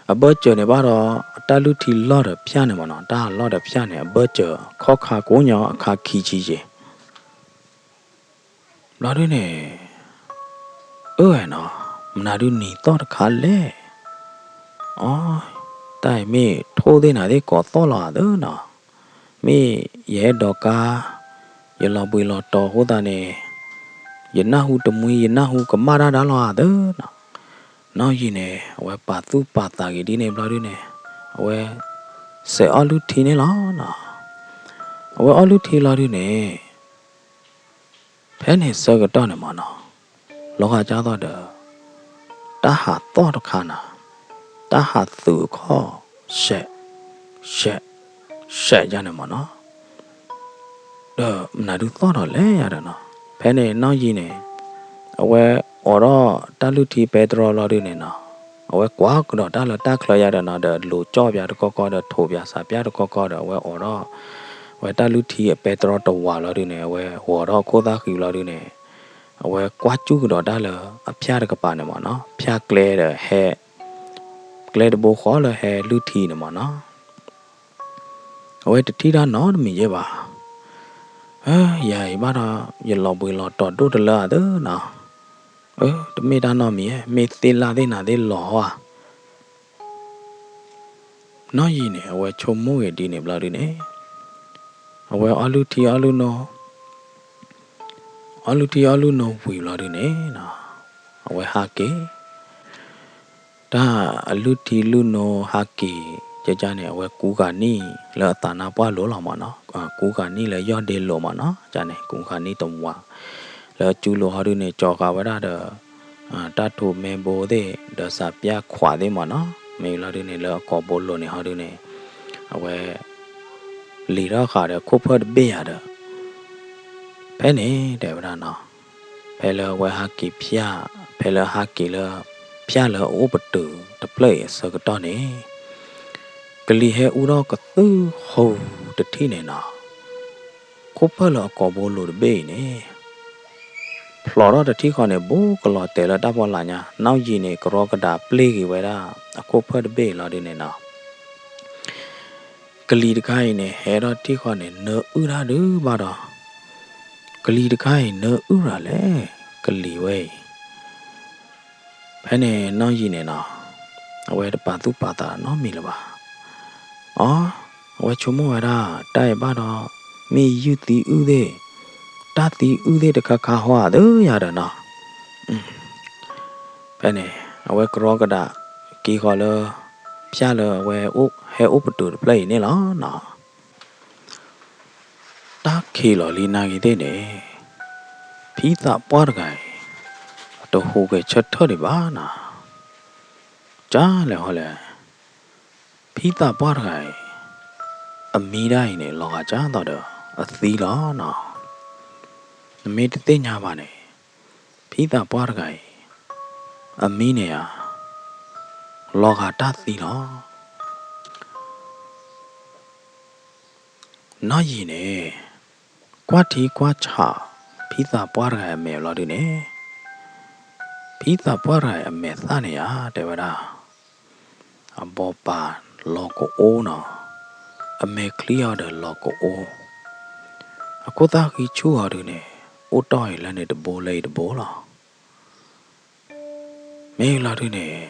အဘၢၣ်စၢၤန့ၣ်ဘၣ်ဒီး တၢ်လုၢ်ထံလီၢ်ဒီးဖၠၣ်န့ၣ်မးနီၤ, တၢ်ဟးလီၢ်ဒီးဖၠၣ်န့ၣ် အဘၢၣ်စၢၤ ခီၣ်ခါကိးညီအခါခံဆံယဲၢ် ဘျီဒုးန့ၣ် အၢဝဲနီၤ, မနုၤဒုးနံၤသီၣ်တခါလဲၣ်, အီ တၢ်အံၤမ့ၢ်ထိၣ်သ့ၣ်နၤသ့ၣ်ကိးသီၣ်လီၤဧါသၢနီၤ, မ့ၢ်ယဟဲဒိးကါ ယလီၤဘှံးလီၤတီၤအဃိသတးန့ၣ် ယနၢ်ဟူတမှံ ယနၢ်ဟူကမၣ်တၢ်ဒါလီၤဧါသၢနီၤ. နီၢ်ယံၤန့ၣ် အဝဲပာ်သူၣ်ပာ်သးဂ့ၤဒ်န့ၣ်ဘျီဒုန့ၣ် အဝဲ စဲးအီၣ်လုၢ်ထံန့ၣ်လီၤနီၤ. အဝဲအီၣ်လုၢ်ထံလီၤဒုန့ၣ် ဖဲန့ၣ်ဆၢကတီၢ်န့ၣ်မ့ၢ်နီၤ, လီၤဂာ်ကၢ်သိးဒီး တၢ်ဟးသီၣ်တခါနီၤ, တၢ်ဟးသုးအခီၣ် ရှဲး ရှဲး ရှဲးယါန့ၣ်မ့ၢ်နီၤ, ဒီးမနုၤဒုးသီၣ်ထီၣ်လဲၣ်ယါဒီးနီၤ, ဖဲန့ၣ်နီၢ်ယံၤန့ၣ် အဝဲအိးထီၣ်တၢ်လုၢ်ထံပဲတြီလီၤဒုန့ၣ်နီၤ, အဝဲကွၢ်ကဒီးတၢ်လၢတၢ်ချၢယါဒီးနီၤ, ဒီးလိၤကၠီၣ်ပၠးတကီကီဒီး ထိးပၠးစးပၠးတကီကီဒီး အဝဲအိးထီၣ် ဝဲတၢ်လုၢ်ထံအပဲတြီတဝးလီၤဒုန့ၣ် အဝဲဂီၤထီၣ်ခိၣ်သၣ်ဃံလီၤဒုန့ၣ်, အဝဲကွၢ်စူၣ်ကဒီးတၢ်လၢအဖၠၣ်တကပၤန့ၣ်မ့ၢ်နီၤ, ဖၠၣ်ကျဲဒီးဟဲ ကျဲတဘိဃီလၢဟဲလုၢ်ထံန့ၣ်မ့ၢ်နီၤ, အဝဲတထံၣ်တၢ်နီတမံၤယဲၢ်ဘၣ်. ယၤအံၤဘၣ်ဒီး ယလီၤဘှံးလီၤတီၤဒိၣ်တလၢအသၢနီၤ, တမ့ၢ်တၢ်နီတမံၤ, မ့ၢ်သ့ၣ်လၣ်သ့ၣ်နၤသ့ၣ်လီၤဟီဧါ. နီၢ်ယံၤန့ၣ် အဝဲဆိကမိၣ်ဂ့ၤဒ်န့ၣ်ဘျီဒုန့ၣ်, အဝဲအီၣ်လုၢ်ထံအီၣ်လုၢ်နိ အီၣ်လုၢ်ထံအီၣ်လုၢ်နိဝံၤဘျီဒုန့ၣ်, အဝဲဟးက့ၤ တၢ်အလုၢ်ထံလုၢ်နိဟးက့ၤ ကန့ၣ် အဝဲကူဂၤနံၣ်လၢအသးနါပှၢ်လိၤလီၤမ့ၢ်နီၤ, ကူဂၤနံၣ်လၢယီၢ်ဒ့လိၤမ့ၢ်နီၤ, ကန့ၣ် ကူဂၤနံၣ်တဝး လၢအစုလိၤဟီဒုန့ၣ် ကၠီၤဃာ်ဝဲဒၣ်ဒီး တၢ်ထူးမဲဘိသ့ၣ် ဒီးစးပၠၣ်ခွးသ့ၣ်မ့ၢ်နီၤ, မ့ၢ်လီၤဒုန့ၣ် လၢအကိာ်ဘိလိၤန့ၣ်ဟီဒုန့ၣ် အဝဲ လံၤထီၣ်ဃာ်ဒီးခိၣ်ဖၢၣ်တဘ့ၣ်ယၤဒီး ဖဲန့ၣ်တဲဝဲဒၣ်နီၤ, ဖဲလၢအဝဲဟးက့ၤဖၠၣ်, ဖဲလၢဟးက့ၤလၢ ဖၠၣ်လၢအအိၣ်ပတုာ်တဖျၢၣ်အံၤအဆၢကတီၢ်န့ၣ်, ကလံၤဟဲအူထီၣ်ကသုဟူးတထံၣ်န့ၣ်နီၤ, ခိၣ်ဖၢၣ်လၢအကိာ်ဘိလိၤတဘ့ၣ်အံၤန့ၣ် ဖျိးထီၣ်တထံၣ်ဃီန့ၣ် ဘူးကလီၤတဲာ်လၢတၢ်ဖီလာ်ညါ, နီၢ်ယံၤန့ၣ် ကရီကဒးပျ့ၢ်က့ၤဝဲဒၣ် အခိၣ်ဖၢၣ်တဘ့ၣ်အံၤလီၤဒုန့ၣ်နီၤ ကလံၤတခါအံၤန့ၣ် ဟဲထီၣ်ထံၣ်ဃီန့ၣ် နၢအုၣ်တၢ်ဒုးဘၣ်ဒီး, ကလံၤတခါအံၤ နၢအုၣ်တၢ်လဲၣ်, ကလံၤဝဲအံၤ. ဖဲန့ၣ်နီၢ်ယံၤန့ၣ်နီၤ, အဝဲတပာ်သူၣ်ပာ်သးနီတမံၤလၢၤဘၣ်. အီ, အဝဲဆိကမိၣ်ဝဲဒၣ် တၢ်အံၤဘၣ်ဒီး မ့ၢ်ယုၢ်သံအုၣ်သ့ၣ်, တၢ်သံအုၣ်သ့ၣ်တခါခါဟီဧါသၢယၤဒီးနီၤ ဖဲန့ၣ် အဝဲကရီကဒးက့ၤဃီၤလၢ ဖၠၣ်လၢအဝဲဟဲအိၣ်ပတုာ်တဖျၢၣ်အံၤန့ၣ်လီၤနီၤ. တၢ်ခံးလီၤလံနာ်က့ၤသ့ၣ်န့ၣ်, ဖံသးပှၢ်တဂၤအံၤ တဟူးဂဲၤဆၢထၢၣ်ဒံးဘၣ်နီၤ. ကၢ်လဲၣ်ဟီလဲၣ်, ဖံသးပှၢ်တဂၤအံၤ အမံဒၣ်အံၤန့ၣ် လီၤဂာ်ကၢ်သိးဒီး အသံလီၤနီၤ. နမ့ၢ်တသ့ၣ်ညါဘၣ်န့ၣ်, ဖံသးပှၢ်တဂၤအံၤ အမံန့ၣ်ဧါ လီၤဂာ်တၢ်သံလီၤ. နီၢ်ယံၤန့ၣ် ကွၢ်ထံကွၢ်ဆး ဖံသးပှၢ်တဂၤအမဲာ်လီၤဒုန့ၣ်, ဖံသးပှၢ်တဂၤအမဲာ်သၣ်န့ၣ်ဧါ တဲဝဲဒၣ် အဘီပာ်လီၤကအိနီၤ, အမဲာ်ချံအီၤဒီးလီၤကအိ, အခိၣ်သၣ်ဃံဆူၣ်အီၤဒုန့ၣ် အိၣ်တီၢ်အံၤလၢန့ၣ်တဘိလၢအံၤတဘိလီၤ. မ့ၢ်လီၤဒုန့ၣ်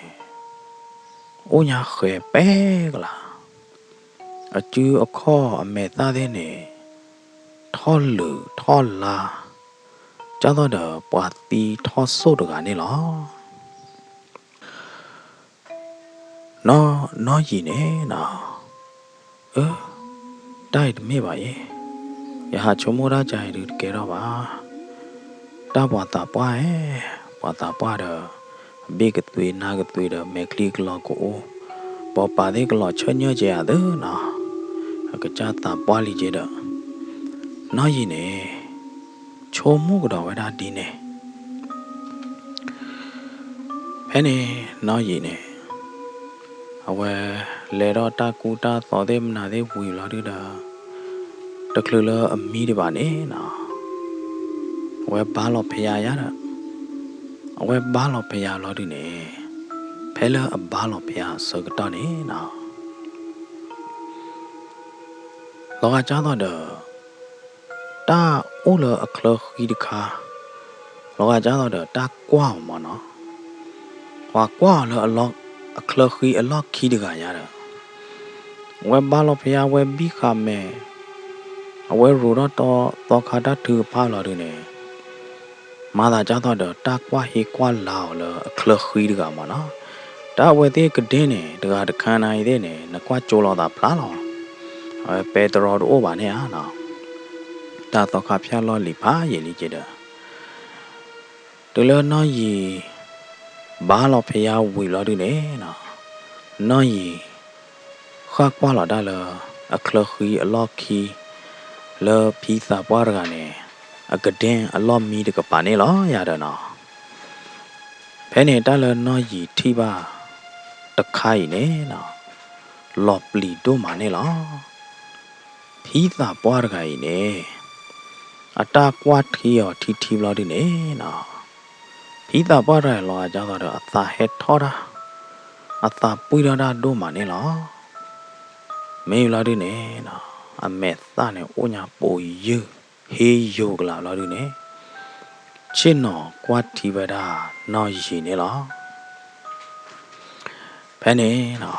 အိၣ်ညါဃဲၤပဲကလး, အစုအခီၣ်အမဲာ်သၣ်သ့ၣ်န့ၣ် ထီၣ်လုာ်ထီၣ်လါ ကၢ်သိးဒီးပှၤသံထီၣ်စိၣ်တဂၤန့ၣ်လီၤ. နီၢ်ယံၤန့ၣ်နီၤ, အၢ, တၢ်အံၤတမ့ၢ်ဘၣ်အံၤ, ယဟးဆိကမိၣ်တၢ်ကါအံၤဒုးတကဲထီၣ်ဘၣ်. တၢ်ပှၤသးပှၢ်ဧၢ, ပှၤသးပှၢ်ဒီး အဘ့ၣ်ကသွံနါကသွံဒီး မဲာ်ချံကလီၤကအိ, ဘီပာ်သ့ၣ်ကလီၤဆၢၣ်ညၢၣ်ကဲဧါသၢနီၤ, အကစၢ်သးပှၢ်လံကဲဒီး, နီၢ်ယံၤန့ၣ် ဆိကမိၣ်ကဒီးဝဲဒၣ်ဒ်န့ၣ် ဖဲန့ၣ် နီၢ်ယံၤန့ၣ် အဝဲလဲၤဒီးတၢ်ကူတၢ်သိးသ့ၣ်မနုၤသ့ၣ်ဝံၤလီၤဒုဒီး တချုးလၢအမံဒံးဘၣ်န့ၣ်နီၤ, အဝဲဘါလီၤဖဲယါယါဒီး အဝဲဘါလီၤဖဲယါလီၤဒုန့ၣ်, ဖဲလၢအဘါလီၤဖဲယါအဆၢကတီၢ်န့ၣ်နီၤ လီၤဂာ်ကၢ်သိးဒီး တၢ်အိၣ်လၢအချၢဃံတခါ, လီၤဂာ်ကၢ်သိးဒီးတၢ်ကွၢ်အီၤမ့ၢ်နီၤ, ပှၤကွၢ်အီၤလၢအလီၢ် အချၢဃံအလီၢ်ခံတဂၤညါဒီး အဝဲဘါလီၤဖဲယါ အဝဲဘံၣ်ဃာ်မဲာ်, အဝဲရိၤထီၣ်သီခါတၢ်ထုကဖၣ်လီၤဒုန့ၣ်, မၤသးဒ်သိးဒီးတၢ်ကွၢ်ဟ့ကွၢ်လၤအီၤလၢအချၢဃံတဂၤမ့ၢ်နီၤ. တၢ်အဝဲသ့ၣ်ကဒ့န့ၣ် တဂၤတခါနၤအံၤသ့ၣ်န့ၣ် နကွၢ်ကၠိလိာ်သးဖျါလီၤ. အဝဲပဲတြီတအိၣ်ဘၣ်န့ၣ်ဧါနီၤ. တၢ်သီခါဖၠၣ်လီၢ်လံၤဖးယံာ်လံက့ဒီး တုၤလၢနီၢ်ယံၤ ဘါလီၤဖဲယါဝံၤဘျီဒုန့ၣ် နီၢ်ယံၤ ဃၣ်ကွၢ်လီၤတၢ်လၢ အချၢဃံအလီၢ်ခံ လၢဖံသးပှၢ်တဂၤန့ၣ် အကဒ့အလီၢ်မံတကပၤန့ၣ်လီၤယၤဒီးနီၤ. ဖဲန့ၣ်တၢ်လၢနီၢ်ယံၤထံၣ်ဘၣ်တခါအံၤန့ၣ်နီၤ လီၤပျံၤဒိၣ်မးန့ၣ်လီၤ. ဖံသးပှၢ်တဂၤအံၤန့ၣ် အတၢ်ကွၢ်ထံအီၤထံထံဘျီဒုန့ၣ်နီၤ ဖံသးပှၢ်တဂၤအံၤလီၤဂာ်ဒ်သိးဒီး အသးဟဲထီၣ်တၢ်, အသးပှံၢ်ထီၣ်တၢ်ဒိၣ်မးန့ၣ်လီၤ. မ့ၢ်ဘျီဒုန့ၣ်နီၤ အမဲာ်သၣ်န့ၣ်အိၣ်ညါပိာ်ယုၢ် ဟ့ယိၤကလာ်ဘျီဒုန့ၣ် ဆ့ၣ်နီၤကွၢ်ထံဝဲဒၣ်နီၢ်ယံၤန့ၣ်လီၤ. ဖဲန့ၣ်နီၤ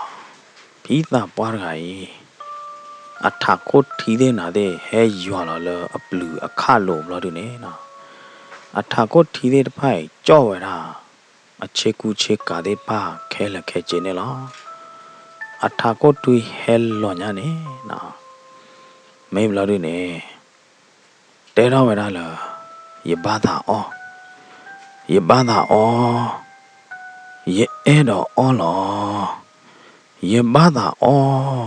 ဖံသးပှၢ်တဂၤအံၤ အထးခိၣ်ထံသ့ၣ်နၤသ့ၣ် ဟဲယွၤလီၤလၢအပျုၤအခၣ်လိၤဘျီဒုန့ၣ်နီၤ အထးခိၣ်ထံသ့ၣ်တဖၣ်အံၤ ကၠီၣ်ဝဲဒၣ် အဆ့ကူဆ့ကၤသ့ၣ်တဖၣ်ခဲလၢာ်ခဲဆ့န့ၣ်လီၤ. အထးခိၣ်ထံဟဲလီၤညါန့ၣ်နီၤ မ့ၢ်ဘျီဒုန့ၣ် တဲထီၣ်ဝဲဒၣ်လၢ ယဘၣ်သးအီၣ်, ယဘၣ်သးအီ, ယအဲၣ်ဒိးအီၣ်လီၤ, ယဘၣ်သးအီၣ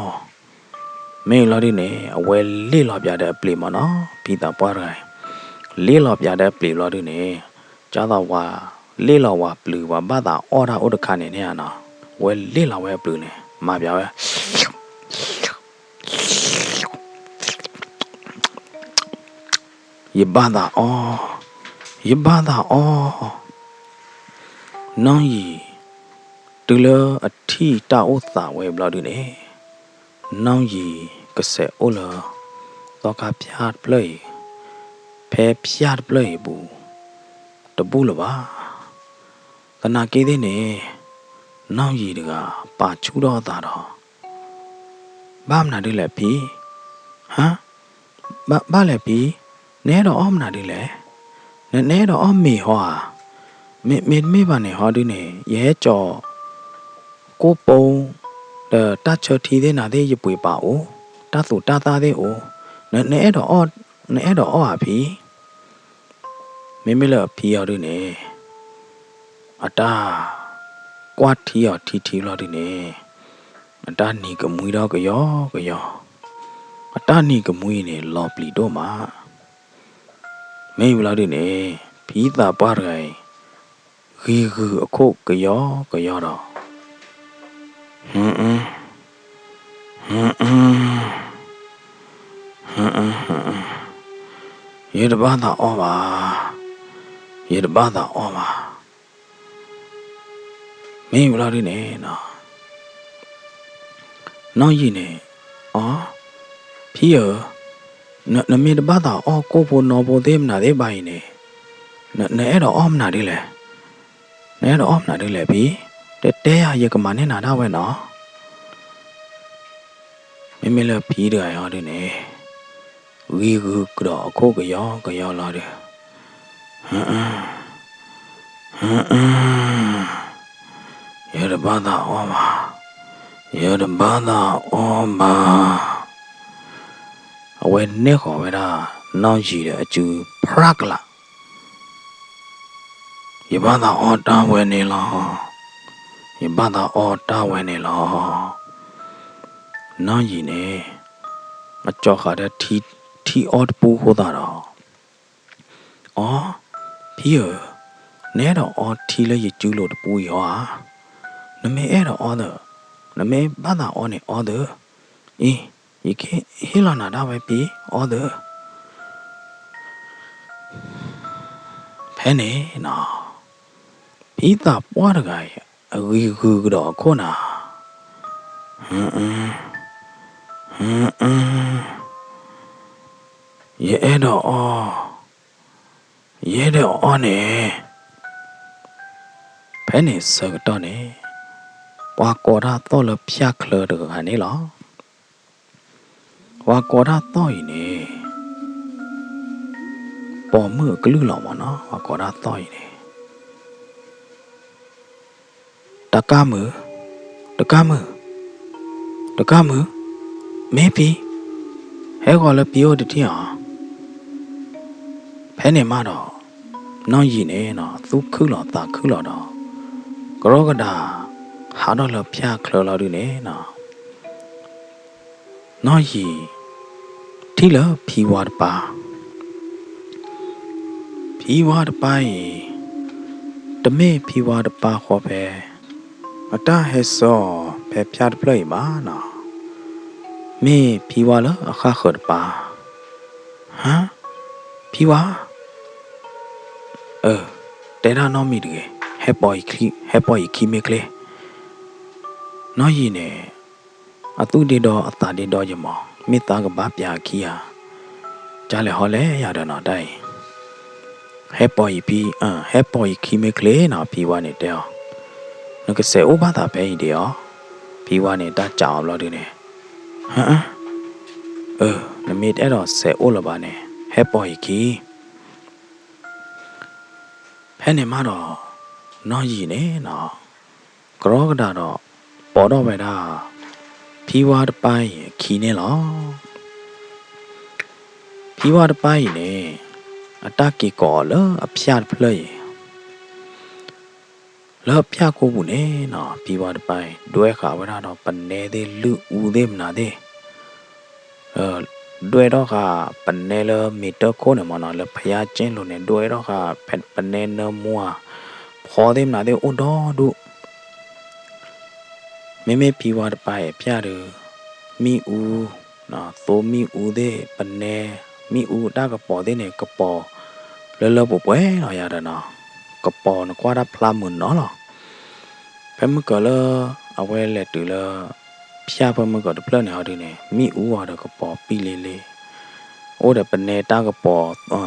်. မ့ၢ်လီၤဒုန့ၣ် အဝဲလ့ၣ်လီၤပၠးဒီးအပျ့ၤမ့ၢ်နီၤ ဖံသးပှၢ်တဂၤအံၤ, လ့ၣ်လီၤပၠးဒီးအပျ့ၤဘျီဒုန့ၣ် ကၢ်သိးဝဲ လ့ၣ်လီၤဝဲပျုၤ ဝဲဘၣ်သးအီၣ်တၢ်အိၣ်တခါန့ၣ်န့ၣ်ဧါနီၤ, ဝဲလ့ၣ်လီၤဝဲအပျုၤန့ၣ် မၤပၠးဝဲ ယဘၣ်သးအီၣ်, ယဘၣ်သးအီၣ်. နီၢ်ယံၤ တုၤလၢအထံၣ်တၢ်အိၣ်သးဝဲဘျီဒုန့ၣ် နီၢ်ယံၤကစဲးအိၣ်လၢ သီခါဖၠၣ်တဖျၢၣ်အံၤ, ဖဲဖၠၣ်တဖျၢၣ်အံၤပူၤ တဘူၣ်လၢၤဘၣ်. သနာ်က့သ့ၣ်န့ၣ် နီၢ်ယံၤတဂၤ ပာ်ဆူၣ်ထီၣ်အသးဒီး ဘၣ်မနုၤဒ်လဲၣ်ဖံ, ဟါ, ဘၣ်လဲၣ်ဖံ, နအဲၣ်ဒိးအီၣ်မနုၤဒ်လဲၣ်, နအဲၣ်ဒိးအီၣ်မ့ၤဟီဧါ, မ့တမ့ၢ်ဘၣ်န့ၣ်ဟီဒုန့ၣ် ယဟဲကၠီၤ ကိၣ်ပိ ဒီးတၢ်ဆၢထံသ့ၣ်နၤသ့ၣ်ယပှ့ၤပာ်အိၣ်, တၢ်သူၣ်တၢ်သၣ်သ့ၣ်အိၣ်, နအဲၣ်ဒိးအီၣ်, နအဲၣ်ဒိးအီၣ်ဧါဖံ. မ့မ့ၢ်လၢအဖံအီၤဒုန့ၣ် အတၢ် ကွၢ်ထံအီၤထံထံဘျီဒုန့ၣ် အတၢ်နံၤကမှံထီၣ်ကယီကယီ, အတၢ်နံၤကမှံန့ၣ် လီၤပျံၤဒိၣ်မး. မ့ၢ်ဘျီဒုန့ၣ် ဖံသးပှၢ်တဂၤအံၤ ဂံၤဂုာ်အခိၣ်ကယီကယီဒီး ဟ ယတဘၣ်သးအီၣ်ဘၣ်, ယတဘၣ်သးအီၣ်ဘၣ်. မ့ၢ်ဘျီဒုန့ၣ် နီၢ်ယံၤန့ၣ် အီ, ဖံဧၢ, နမ့ၢ်တဘၣ်သးအီၣ်ကိၣ်ဖိနီဖိသ့ၣ်မနုၤသ့ၣ်ဘၣ်အံၤန့ၣ် နအဲၣ်ဒိးအီၣ်မနုၤဒ်လဲၣ်, နအဲၣ်ဒိးအီၣ်မနုၤဒ်လဲၣ်ဖံ, တဲတဲယၤ ယကမၤန့ၢ်နၤဒၣ်ဝဲနီၤ. မ့မ့ၢ်လၢဖံတဂၤအံၤဒုန့ၣ် ဂံၤဂုာ်ကဒီးအခိၣ်ကယီကယီလီၤဒီး ဟ ယတဘၣ်သးအီၣ်ဘၣ်, ယတဘၣ်သးအီၣ်ဘၣ်. အဝဲနဲၣ်ဃီၤဝဲဒၣ် နီၢ်ယံၤဒီးအစုဖရၣ်ကလာ် ယဘၣ်သးအီၣ်တၢ်ဝဲန့ၣ်လီၤ, ယဘၣ်သးအီၣ်တၢ်ဝဲန့ၣ်လီၤ. နီၢ်ယံၤန့ၣ် အကၠီၤဃာ်ဒီးထံအီတပူအဃိသတးဒီး အီ, ဖံဧၢ, နအဲၣ်ဒိးအီထံလၢယစုလိၤတပူအံၤဟီဧါ, နမ့ၢ်အဲၣ်ဒိးအီသၢ, နမ့ၢ်ဘၣ်သးအီန့ၣ်အီသၢ, အံၤ ယကဟ့ၣ်လီၤနၤဒၣ်ဝဲဖံအီသၢ. ဖဲန့ၣ်နီၤ ဖံသးပှၢ်တဂၤအံၤ အဂံၤဂုာ်ကဒီးအခိၣ်နၤ, ယအဲၣ်ဒိးအီ, ယအဲၣ်ဒိးအီန့ၣ်, ဖဲန့ၣ်ဆၢကတီၢ်န့ၣ် ပှၤကိးတၢ်သီၣ်လၢဖၠၣ်ချၢတဂၤန့ၣ်လီၤ. ပှၤကိးတၢ်သီၣ်အံၤန့ၣ် ပိာ်မုၣ်အကလုၢ်လီၤမၢ်နီၤ, အကိးတၢ်သီၣ်အံၤန့ၣ် တကၢ်မုၣ်, တကၢ်မုၣ်, တကၢ်မုၣ်, မ့ၢ်ဖံ, ဟဲဂီၤလၢဖံအိၣ်တထံၣ်ဧါ. ဖဲန့ၣ်မးဒီး နီၢ်ယံၤန့ၣ်နီၤ သူၣ်ခုၣ်လီၤသးခုၣ်လီၤဒီး ကရီကဒး ဟးထီၣ်လၢဖၠၣ်ချၢလီၤဒုန့ၣ်နီၤ နီၢ်ယံၤ ထံၣ်လၢဖံဝါတပၤ, ဖံဝါတပၤအံၤ တမ့ၢ်ဖံဝါတပၤဃီဖဲ အတၢ်ဟဲဆှၢအီၤဖဲဖၠၣ်တဖျၢၣ်အံၤဘၣ်နီၤ, မ့ၢ်ဖံဝါလၢအဃၣ်ဃၢၤတပၤ. ဟါ, ဖံဝါ, အၢ, တဲဒၣ်နီတမံၤတဂ့ၤ, ဟဲပိာ်ယခံ, ဟဲပိာ်ယခံမ့ၢ်ချ့. နီၢ်ယံၤန့ၣ် အသူၣ်ဒ့ဒီအသးဒ့ဒီယမး, မ့ၢ်သးကဘၣ်ပျးအခံဧါ. ကၢ်လဲၤဟီလဲၣ်ယၤဒီးနီၤ တၢ်အံၤ, ဟဲပိာ်ယဖံ, ဟဲပိာ်ယခံမ့ၢ်ချ့နီၤ ဖံဝါန့ၣ်တဲအီၤ, နကစဲးအိၣ်ဘၣ်သးဖဲအံၤဒံးဧါ. ဖံဝါန့ၣ် တၢ်စးအီၤဘျီဒုန့ၣ်, ဟါ, အၢ, နမ့ၢ်တအဲၣ်ဒိးစဲးအိၣ်လၢၤဘၣ်န့ၣ် ဟဲပိာ်ယခံ. ဖဲန့ၣ်မးဒီး နီၢ်ယံၤန့ၣ်နီၤ ကရီကဒးဒီး ပိာ်ထီၣ်ဝဲဒၣ် ဖံဝါတပၤအံၤအခံန့ၣ်လီၤ. ဖံဝါတပၤအံၤန့ၣ် အတၢ်က့ၤကိးအီၤလၢအဖၠၣ်တဖျၢၣ်အံၤ, လၢအဖၠၣ်ကိးပူၤန့ၣ်နီၤ ဖံဝါတပၤအံၤ ဒွဲၣ်ဃာ်ဝဲဒၣ်ဒီးပနဲသ့ၣ်လုၢ်အူသ့ၣ်မနုၤသ့ၣ် ဒွဲၣ်ထီၣ်ဃာ်ပနဲလၢမ့ၤတၢၢ်ခိၣ်န့ၣ်မၢ်နီၤ လၢဖယါကၠ့လိၤန့ၣ် ဒွဲၣ်ထီၣ်ဃာ်ပနဲနၢမူဧါ ဖီသ့ၣ်မနုၤသ့ၣ်အိၣ်ဒီဒူၣ်. မ့မ့ၢ်ဖံဝါတပၤအံၤအဖၠၣ်ဒီး မ့ၣ်အူ, သိမ့ၣ်အူသ့ၣ် ပနဲ, မ့ၣ်အူတၢ်ကပီၤသ့ၣ်န့ၣ် ကပီၤလၢလၢပှဲၤပှဲၤလီၤယၤဒီးနီၤ, ကပီၤနကွၢ်တၢ်ဖျါမုာ်နီၤလီၤ. ဖဲမုၢ်ကၢၤလၢ အဝဲလဲၤတုၤလၢ ဖၠၣ်ဖဲမုၢ်ကၢၤတဖျၢၣ်န့ၣ်ဟီဒုန့ၣ် မ့ၣ်အူအီၤဒီးကပီၤပံလ့လ့, အိၣ်ဒီးပနဲတၢ်ကပီၤ,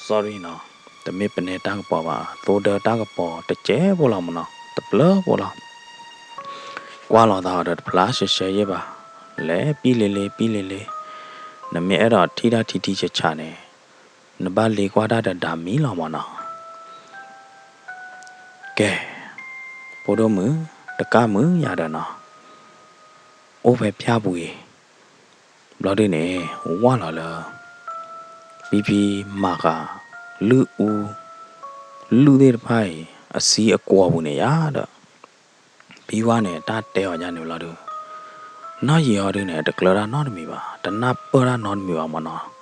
sorry နီၤ, တမ့ၢ်ပနဲတၢ်ကပီၤဘၣ် သိဒၢတၢ်ကပီၤတစဲးဖိလီၤမၢ်နီၤ တဖျၢၣ်ဖိလီၤ. ကွၢ်လီၤသးအီၤဒီးတဖျါရှဲရှဲယဲၢ်ဘၣ်, လဲၤပံလ့လ့ပံလ့လ့, နမ့ၢ်အဲၣ်ဒိးထံၣ်တၢ်ထံထံဆးဆးန့ၣ် နဘၣ်လ့ကွၢ်တၢ်ဒီးဒၣ်မံလီၤမၢ်နီၤ. ကဲ, ဖိဒိၣ်မုၣ်, တကၢ်မုၣ်ယၤဒီးနီၤ, အိၣ်ဖဲဖၠၣ်ပူၤအံၤ, ဘျီဒုန့ၣ် ဝၢ်လီၤလၢ ဖံဖံမၤဃာ် လုၢ်အူ လုၢ်သ့ၣ်တဖၣ်အံၤ အဆံအကွီၤပူၤန့ၣ်ယၤဒီး ဖံဝါန့ၣ် တၢ်တဲအီၤယၤန့ၣ်ဘျီဒု နီၢ်ယံၤဟီဒုန့ၣ် တကျၢၤတၢ်နီတမံၤဘၣ်, တနၢ်ပၢၢ်တၢ်နီတမံၤဘၣ်မၢ်နီၤ.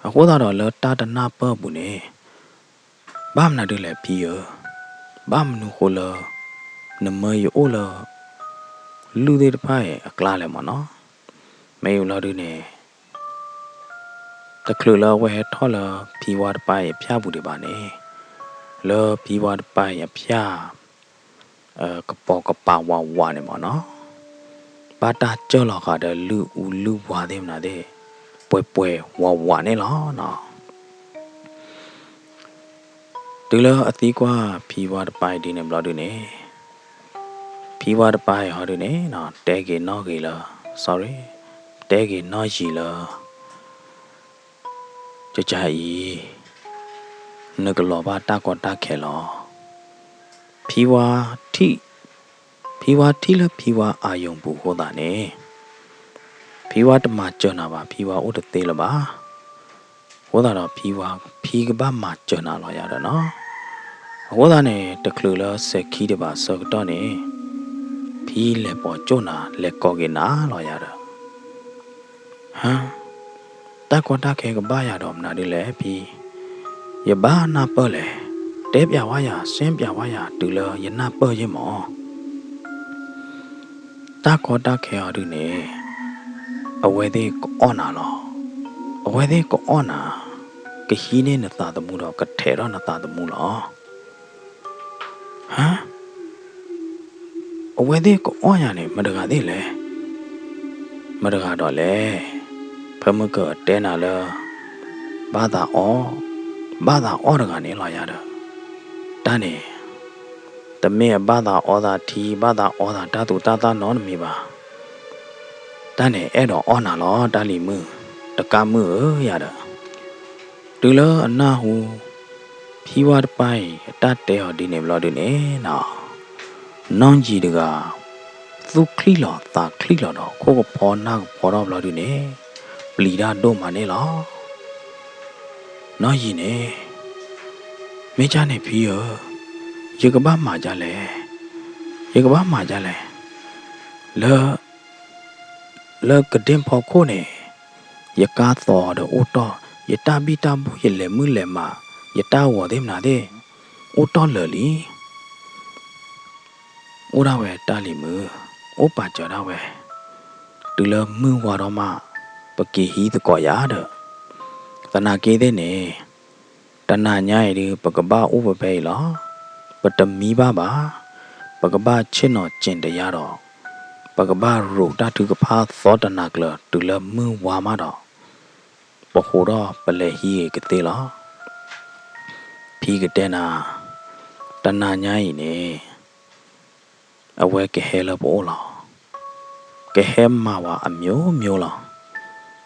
အဃိသတးဒီးလၢတၢ်တနၢ်ပၢၢ်အပူၤန့ၣ် ဘၣ်မနုၤဒုလဲၣ်ဖံဧၢ, ဘၣ်မနုၤဃိလၢ နမၢယအိၣ်လၢ လုၢ်သ့ၣ်တဖၣ်အံၤအကျါလဲၣ်မၢ်နီၤ. မ့ၢ်အံၤဘျီဒုန့ၣ် တချုးလၢအဝဲဟဲထီၣ်လၢဖံဝါတပၤအံၤအဖၠၣ်ပူၤဒံးဘၣ်န့ၣ်, လၢဖံဝါတပၤအံၤအဖၠၣ် ကပီၤကပၤဝးဝးန့ၣ်မၢ်နီၤ, ဘၣ်တၢ်စၢၢ်လီၤဃာ်ဒီးလုၢ်အူလုၢ်ဝါသ့ၣ်မနုၤသ့ၣ် ပှဲၤပှဲၤဝးဝးန့ၣ်လီၤနီၤ. တုၤလၢအသံကွၢ်ဖံဝါတပၤအံၤဒ်န့ၣ်ဘျီဒုန့ၣ်, ဖံဝါတပၤအံၤဟီဒုန့ၣ်နီၤ တဲက့ၤနီၢ်ဂ့ၤလၢ sorry, တဲက့ၤနီၢ်ယံၤလၢ ကကါအံၤ နကလီၤဘၣ်တၢ်ကီတၢ်ခဲလီၤ. ဖံဝါထံၣ်, ဖံဝါထံၣ်လၢဖံဝါအာရုံပူၤအဃိသတးန့ၣ် ဖံဝါတမၤစၢၤနၤဘၣ်, ဖံဝါအိၣ်တသ့လၢၤဘၣ်. အဃိသတးဒီးဖံဝါ ဖံကဘၣ်မၤစၢၤနၤလီၤယၤဒီးနီၤ. အဃိသတးန့ၣ် တချုးလၢစဲၤခံဒံးဘၣ်အဆၢကတီၢ်န့ၣ် ဖံလဲၤပိာ်ကၠိၣ်နၤ လဲၤကိးက့ၤနၤလီၤယၤဒီး ဟါ, တၢ်ကီတၢ်ခဲကဘၣ်ယၤဒီးမနုၤဒ်လဲၣ်ဖံ, ယဘၣ်နၢ်ပၢၢ်လဲၣ်, တဲပျးဝဲယၤ စဲပျးဝဲယၤ တုၤလၢယနၢ်ပၢၢ်ယဲၢ်မး. တၢ်ကီတၢ်ခဲအီၤဒုန့ၣ် အဝဲသ့ၣ်ကအီၣ်နၤလီၤ. အဝဲသ့ၣ်ကအီၣ်နၤ, ကဟံးန့ၢ်နသးသမူဒီးကထဲးထီၣ်နသးသမူလီၤ. ဟါ, အဝဲသ့ၣ်ကအီၣ်ယၤန့ၣ် မတဂၤသ့ၣ်လဲၣ်. မတဂၤဒီးလဲၣ်. ဖဲမုၢ်ကၢၤအတဲနၤလၢ ဘၣ်သးအီၣ်, ဘၣ်သးအီၣ်တဂၤန့ၣ်လီၤယၤဒီး တၢ်န့ၣ် တမ့ၢ်အဘၣ်သးအီသးထံ ဘၣ်သးအီသးတၢ်သူတၢ်သၣ်နီတမံၤဘၣ်. တၢ်န့ၣ်အဲၣ်ဒိးအီၣ်နၤလီၤ တၢ်လံၤမုၣ်, တကးမုၣ်ဧၢယၤဒီး တုၤလၢအနၢ်ဟူ ဖံဝါတပၢ်အံၤ အတၢ်တဲအီၤဒ်န့ၣ်ဘျီဒုန့ၣ်နီၤ, နီၢ်ယံၤတဂၤ သူၣ်ချံလီၤသးချံလီၤဒီး ခိၣ်ကဖီနၢ်ကဖီထီၣ်ဘျီဒုန့ၣ် ပျံၤတၢ်ဒိၣ်မးန့ၣ်လီၤ. နီၢ်ယံၤန့ၣ် မ့ၢ်ကၢ်န့ၣ်ဖံဧၢ, ယကဘၣ်မၤဒ်လဲၣ်, ယကဘၣ်မၤဒ်လဲၣ်, လၢ လၢကဒ့ၣ်ဖီခိၣ်န့ၣ် ယကါသီဒီးအိၣ်တီၢ်, ယတၢ်ဘံၣ်တၢ်ဘိၣ် ယလဲၤမုၢ်လဲၤမး, ယတၢ်ဂီၤသ့ၣ်မနုၤသ့ၣ် အိၣ်တီၢ်လၢာ်လံ. အိၣ်ဒၣ်ဝဲတၢ်လံၤမုၣ်, အိၣ်ပာ်စၢၤဒၣ်ဝဲ, တုၤလၢမုၢ်ဝါထီၣ်မး ပက့ၤဟံးသကိးယၤဒီး, သနာ်က့သ့ၣ်န့ၣ် တနၤညါအံၤဒုး ပကဘၣ်အိၣ်ဖဲဖဲအံၤလီၤ. ပတမံဘၣ်ဘၣ်. ပကဘၣ်ဆ့ၣ်နီၤစ့ၣ်တယါဒီး ပကဘၣ်ရိးတၢ်ထုကဖၣ်သီတနၤကျၢၤ တုၤလၢမုၢ်ဝါမးဒီး ပဃိးထီၣ်ပလဲၤဟံးဂ့ၤကသ့လီၤ. ဖံကတဲနၤ, တနၤညါအံၤန့ၣ် အဝဲကဟဲလၢပအိၣ်လီၤ. ကဟဲမၤဝဲအမျိုးမျိုးလီၤ.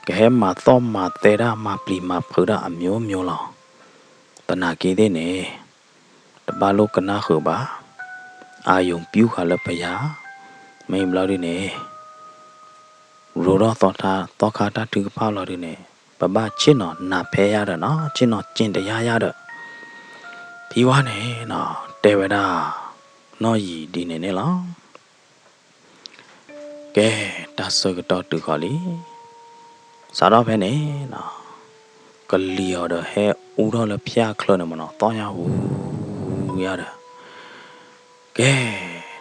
ကဟဲမၤသီၣ်မၤသဲဒၣ် မၤပျံၤမၤဖုးဒၣ်အမျိုးမျိုးလီၤ. သနာ်က့သ့ၣ်န့ၣ် တဘၣ်လိၣ်ကနၣ်ဃုာ်ဘၣ်. အာရုံပြုဃာ်လၢပယၤ, မ့ၢ်ဘျီဒုန့ၣ် ရိးထီၣ်သီခါတၢ်ထုကဖၣ်လီၤဒုန့ၣ် ပဘၣ်ဆ့ၣ်နီၤနၤဖဲယါဒီးနီၤ, ဆ့ၣ်နီၤစ့ၣ်တယါယါဒီး, ဖံဝါန့ၣ်နီၤ တဲဝဲဒၣ် နီၢ်ယံၤဒ်န့ၣ်န့ၣ်လီၤ. ကဲ, တၢ်ဆၢကတီၢ်တုၤဃီၤလံ. စးထီၣ်ဖဲန့ၣ်နီၤ ကလံၤအီၤဒီးဟဲအူထီၣ်လၢဖၠၣ်ချၢန့ၣ်မ့ၢ်နီၤ, သီၣ်ညါဟူယါဒီး, ကဲ,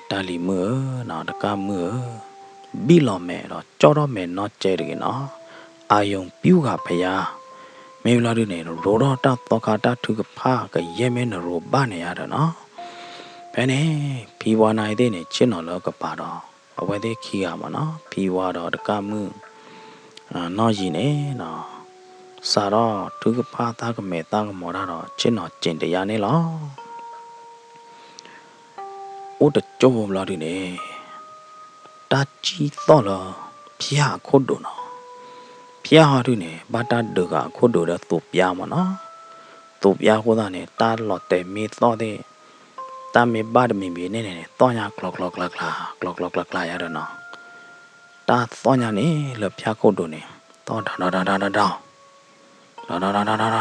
တၢ်လံၤမုၣ်ဧၢနီၤ, တကၣ်မုၣ်ဧၢ, ဘံၣ်လီၤမဲာ်ဒီးကၠီထီၣ်မဲာ်နီၢ်ကဲတဂ့ၤနီၤ, အာရုံပြုဃာ်ပယါ, မ့ၢ်ဘျီဒုန့ၣ် ရိးထီၣ်တၢ်သီခါတၢ်ထုကဖၣ် ကယဲၢ်မ့ၢ်နရိးဘၣ်န့ၣ်ယါဒီးနီၤ. ဖဲန့ၣ် ဖံဝါနၤအံၤသ့ၣ်န့ၣ် ဆ့ၣ်နီၤလၢကပၤဒီး အဝဲသ့ၣ်ခံဂၤမ့ၢ်နီၤ, ဖံဝါဒီးတကၣ်မုၣ် နီၢ်ယံၤန့ၣ်နီၤ, စးထီၣ်ထုကဖၣ်သးကမဲာ်သးကမီၤတၢ်ဒီး ဆ့ၣ်နီၤစ့ၣ်တယါန့ၣ်လီၤ. အိၣ်တကၠိၢ်ဘျီဒုန့ၣ် တၢ်စံၣ်သီၣ်လၢ ဖၠၣ်အခိၣ်ဒိၣ်နီၤ, ဖၠၣ်ဟီဒုန့ၣ် ဘၣ်တၢ်ဒုးဃာ်အခိၣ်ဒိၣ်ဒီးသိးပၠါမ့ၢ်နီၤ, သိးပၠါအဃိသတးန့ၣ် တၢ်လီၤတဲာ်မ့ၢ်သီၣ်သ့ၣ် တၢ်မ့ၢ်ဘၣ်တမံၤမံၤန့ၣ်န့ၣ် သီၣ်ညါကျီကျီကျါကျါ, ကျီကျီကျါကျါယါဒီးနီၤ, တၢ်သီၣ်ညါန့ၣ်လၢဖၠၣ်ခိၣ်ဒိၣ်န့ၣ် သီၣ်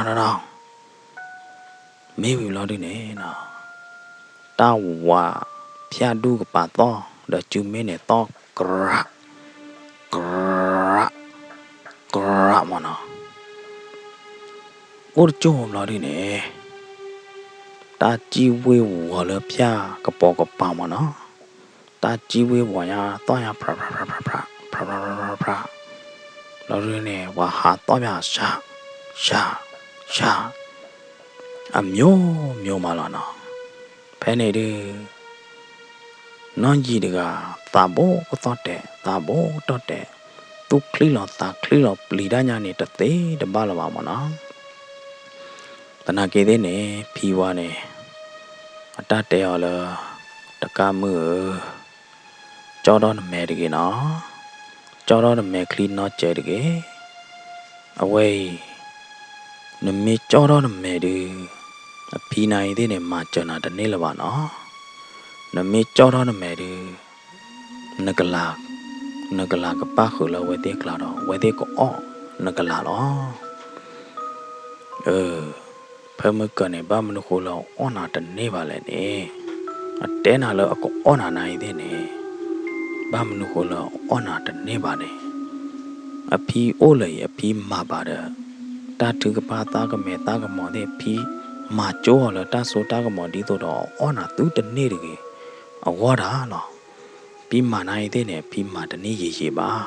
ဒီးဒီးဒီးဒီးဒီးဒီး ဒီးဒီးဒီးဒီးဒီးဒီး မ့ၢ်ဝံၤဘျီဒုန့ၣ်နီၤ, တၢ်ဝးဖၠၣ်ဒူၣ်ကပၤသီၣ်ဒီးစုမ့ၢ်န့ၣ်သီၣ် ကြး, ကြး, ကြးမ့ၢ်နီၤ, အိၣ်တကၠိၢ်ဘျီဒုန့ၣ် တၢ်စံၣ်ဝ့ၤဝီၤလၢဖၠၣ်ကပိာ်ကပၤမ့ၢ်နီၤ, တၢ်စံၣ်ဝ့ၤဝီၤညါ သီၣ်ညါ ဖြးဖြးဖြးဖြးဖြး ဖြးဖြးဖြးဖြးဖြး, ဘျီဒုန့ၣ် ဝၤဟးသီၣ်ဖၠၣ် ရှး, ရှး, ရှး, အမျိုးမျိုးမးလီၤနီၤ. ဖဲန့ၣ်ဒု နီၢ်ယံၤတဂၤ သးဘိကသီၣ်တဲာ် သးဘိကတီၢ်တဲာ်, သူၣ်ချံလီၤသးချံလီၤပျံၤတၢ်ညါန့ၣ် တသ့တဘၣ်လၢၤဘၣ်မ့ၢ်နီၤ. သနာ်က့သ့ၣ်န့ၣ် ဖံဝါန့ၣ် အတၢ်တဲအီၤလၢ တကၣ်မုၣ်ဧၢ, ကၠီထီၣ်နမဲာ်တဂ့ၤနီၤ, ကၠီထီၣ်နမဲာ်ချံနီၢ်ကဲတဂ့ၤ. အဝဲအံၤ နမ့ၢ်ကၠီထီၣ်နမဲာ်ဒု အဖံနၤအံၤသ့ၣ်န့ၣ် မၤစၢၤနၤတန့ၢ်လၢၤဘၣ်နီၤ. နမ့ၢ်ကၠီထီၣ်နမဲာ်ဒု နကလၤ, နကလၤကပၣ်ဃုာ်လၢအဝဲသ့ၣ်ကျါဒီး အဝဲသ့ၣ်ကအီၣ်နကလၤလီၤ. အၢ, ဖဲမုၢ်ကၢၤန့ၣ် ဘၣ်မနုၤဃိလၢအအီၣ်နၤတန့ၢ်ဘၣ်လဲၣ်န့ၣ်, အတဲနၤလၢအကအီၣ်နၤနၤအံၤသ့ၣ်န့ၣ်, ဘၣ်မနုၤဃိလၢအအီၣ်နၤတန့ၢ်ဘၣ်န့ၣ်, အဖံအိၣ်လၢအံၤ အဖံမၤဘၣ်ဒီး တၢ်ထုကဖၣ်သးကမဲာ်သးကမီၤသ့ၣ် ဖံမၤကၠိအီၤလၢတၢ်စိတၢ်ကမီၤဒ်သိးဒီး အအီၣ်နၤသုတန့ၢ်တဂ့ၤ အဂီၢ်ဒၣ်လီၤ. ဖံမၤနၤအံၤသ့ၣ်န့ၣ် ဖံမၤတန့ၢ်ယံာ်ယံာ်ဘၣ်.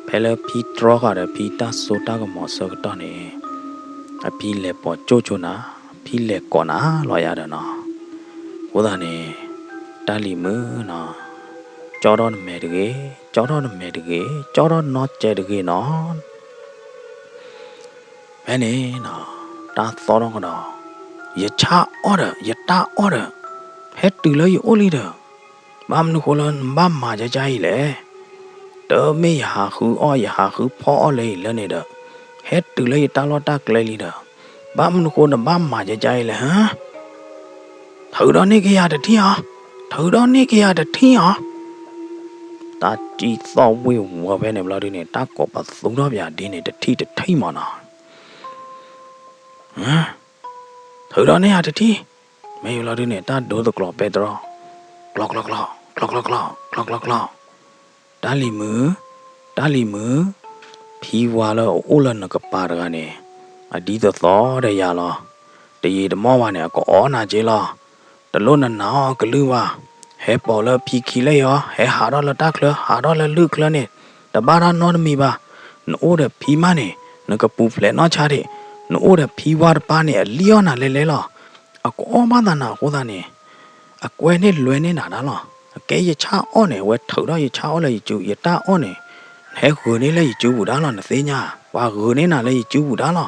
ဖဲလၢဖံတြီဃာ်ဒီးဖံတၢ်စိတၢ်ကမီၤဆၢကတီၢ်န့ၣ် အဖံလဲၤပိာ်ကၠိဆိနၤ, ဖံလဲၤကိးနၤလီၤယၤဒီးနီၤ. အဃိသတးန့ၣ် တၢ်လံၤမုၣ်နီၤ, ကၠီထီၣ်နမဲာ်တဂ့ၤ, ကၠီထီၣ်နမဲာ်တဂ့ၤ, ကၠီထီၣ်နီၢ်ကဲတဂ့ၤနီၤ. ဖဲန့ၣ်နီၤ, တၢ်သီထီၣ်ကဒီး, ယဆၣ်အီၣ်ဒီး ယတၢ်အီၣ်ဒီး ဟဲတုၤလၢယအိၣ်လံဒီး, ဘၣ်မနုၤဃိလၢနဘၣ်မၤကကအံၤလဲၣ်. တမ့ၢ်ယဟးဃုအီၣ် ယဟးဃုဖီၣ်အီၣ်လၢအံၤလၢန့ၣ်ဒီး, ဟဲတုၤလၢယတၢ်လီၢ်တၢ်ကျဲလံဒီး, ဘၣ်မနုၤဃိနဘၣ်မၤကကါအံၤလဲၣ်, ထုးဒီးန့ၢ်က့ၤယၤတထံၣ်ဧါ, ထုးဒီးန့ၢ်က့ၤယၤတထံၣ်ဧါ. တၢ်ကံၣ်သီၣ်ဝ့ၢ်ဝီၤဖဲန့ၣ်ဘျီဒုန့ၣ် တၢ်ကိးပသူထီၣ်ပယၤဒ်န့ၣ် တထံၣ်တထံၣ်မးနီၤ. ထုးဒီးန့ၢ်ယၤတထံၣ်, မ့ၢ်ဘျီဒုန့ၣ် တၢ်ဒိသကျိးပဲတြီ, ကျီကျီကျီ, ကျီကျီကျီ, ကျီကျီကျီ. တၢ်လံၤမုၣ်, တၢ်လံၤမုၣ်, ဖံဝါလၢအအိၣ်လၢနကပၤတဂၤန့ၣ် အဒ်သိးသိးဒီးယၤလီၤ. တယံာ်တမီၢ်ဘၣ်န့ၣ် အကအီၣ်နၤက့လီၤ. တလိၣ်နနာ်အီၤကလုၢ်ဘၣ်. ဟဲပိာ်လၢဖံခံလၢအံၤအီၤ, ဟဲဟးထီၣ်လၢတၢ်ချၢ, ဟးထီၣ်လၢလုၢ်ချၢန့ၣ် တဘၣ်တၢ်နီတမံၤဘၣ်. နအိၣ်ဒီးဖံမးန့ၣ် နကပူၤဖျဲးနီၢ်ဆါဒံး, နအိၣ်ဒီးဖံဝါတပၤန့ၣ် အလံၣ်အီၣ်နၤလဲၤလဲၤလီၤ. အကအီၣ်ဘၣ်သးနၤအဃိသတးန့ၣ် အကွဲန့ၢ်လွဲန့ၢ်နၤဒၣ်လီၤ. အကဲယဆၣ်အီၣ်န့ၣ် အဝဲထုးထီၣ်ယဆၣ်အီၣ်လၢယစု, ယတၢ်အီၣ်န့ၣ် နဟဲဂုာ်န့ၢ်လၢယစုပူၤဒၣ်လီၤ နသ့ၣ်ညါ, ပှၤဂုာ်န့ၢ်နၤလၢယစုပူၤဒၣ်လီၤ.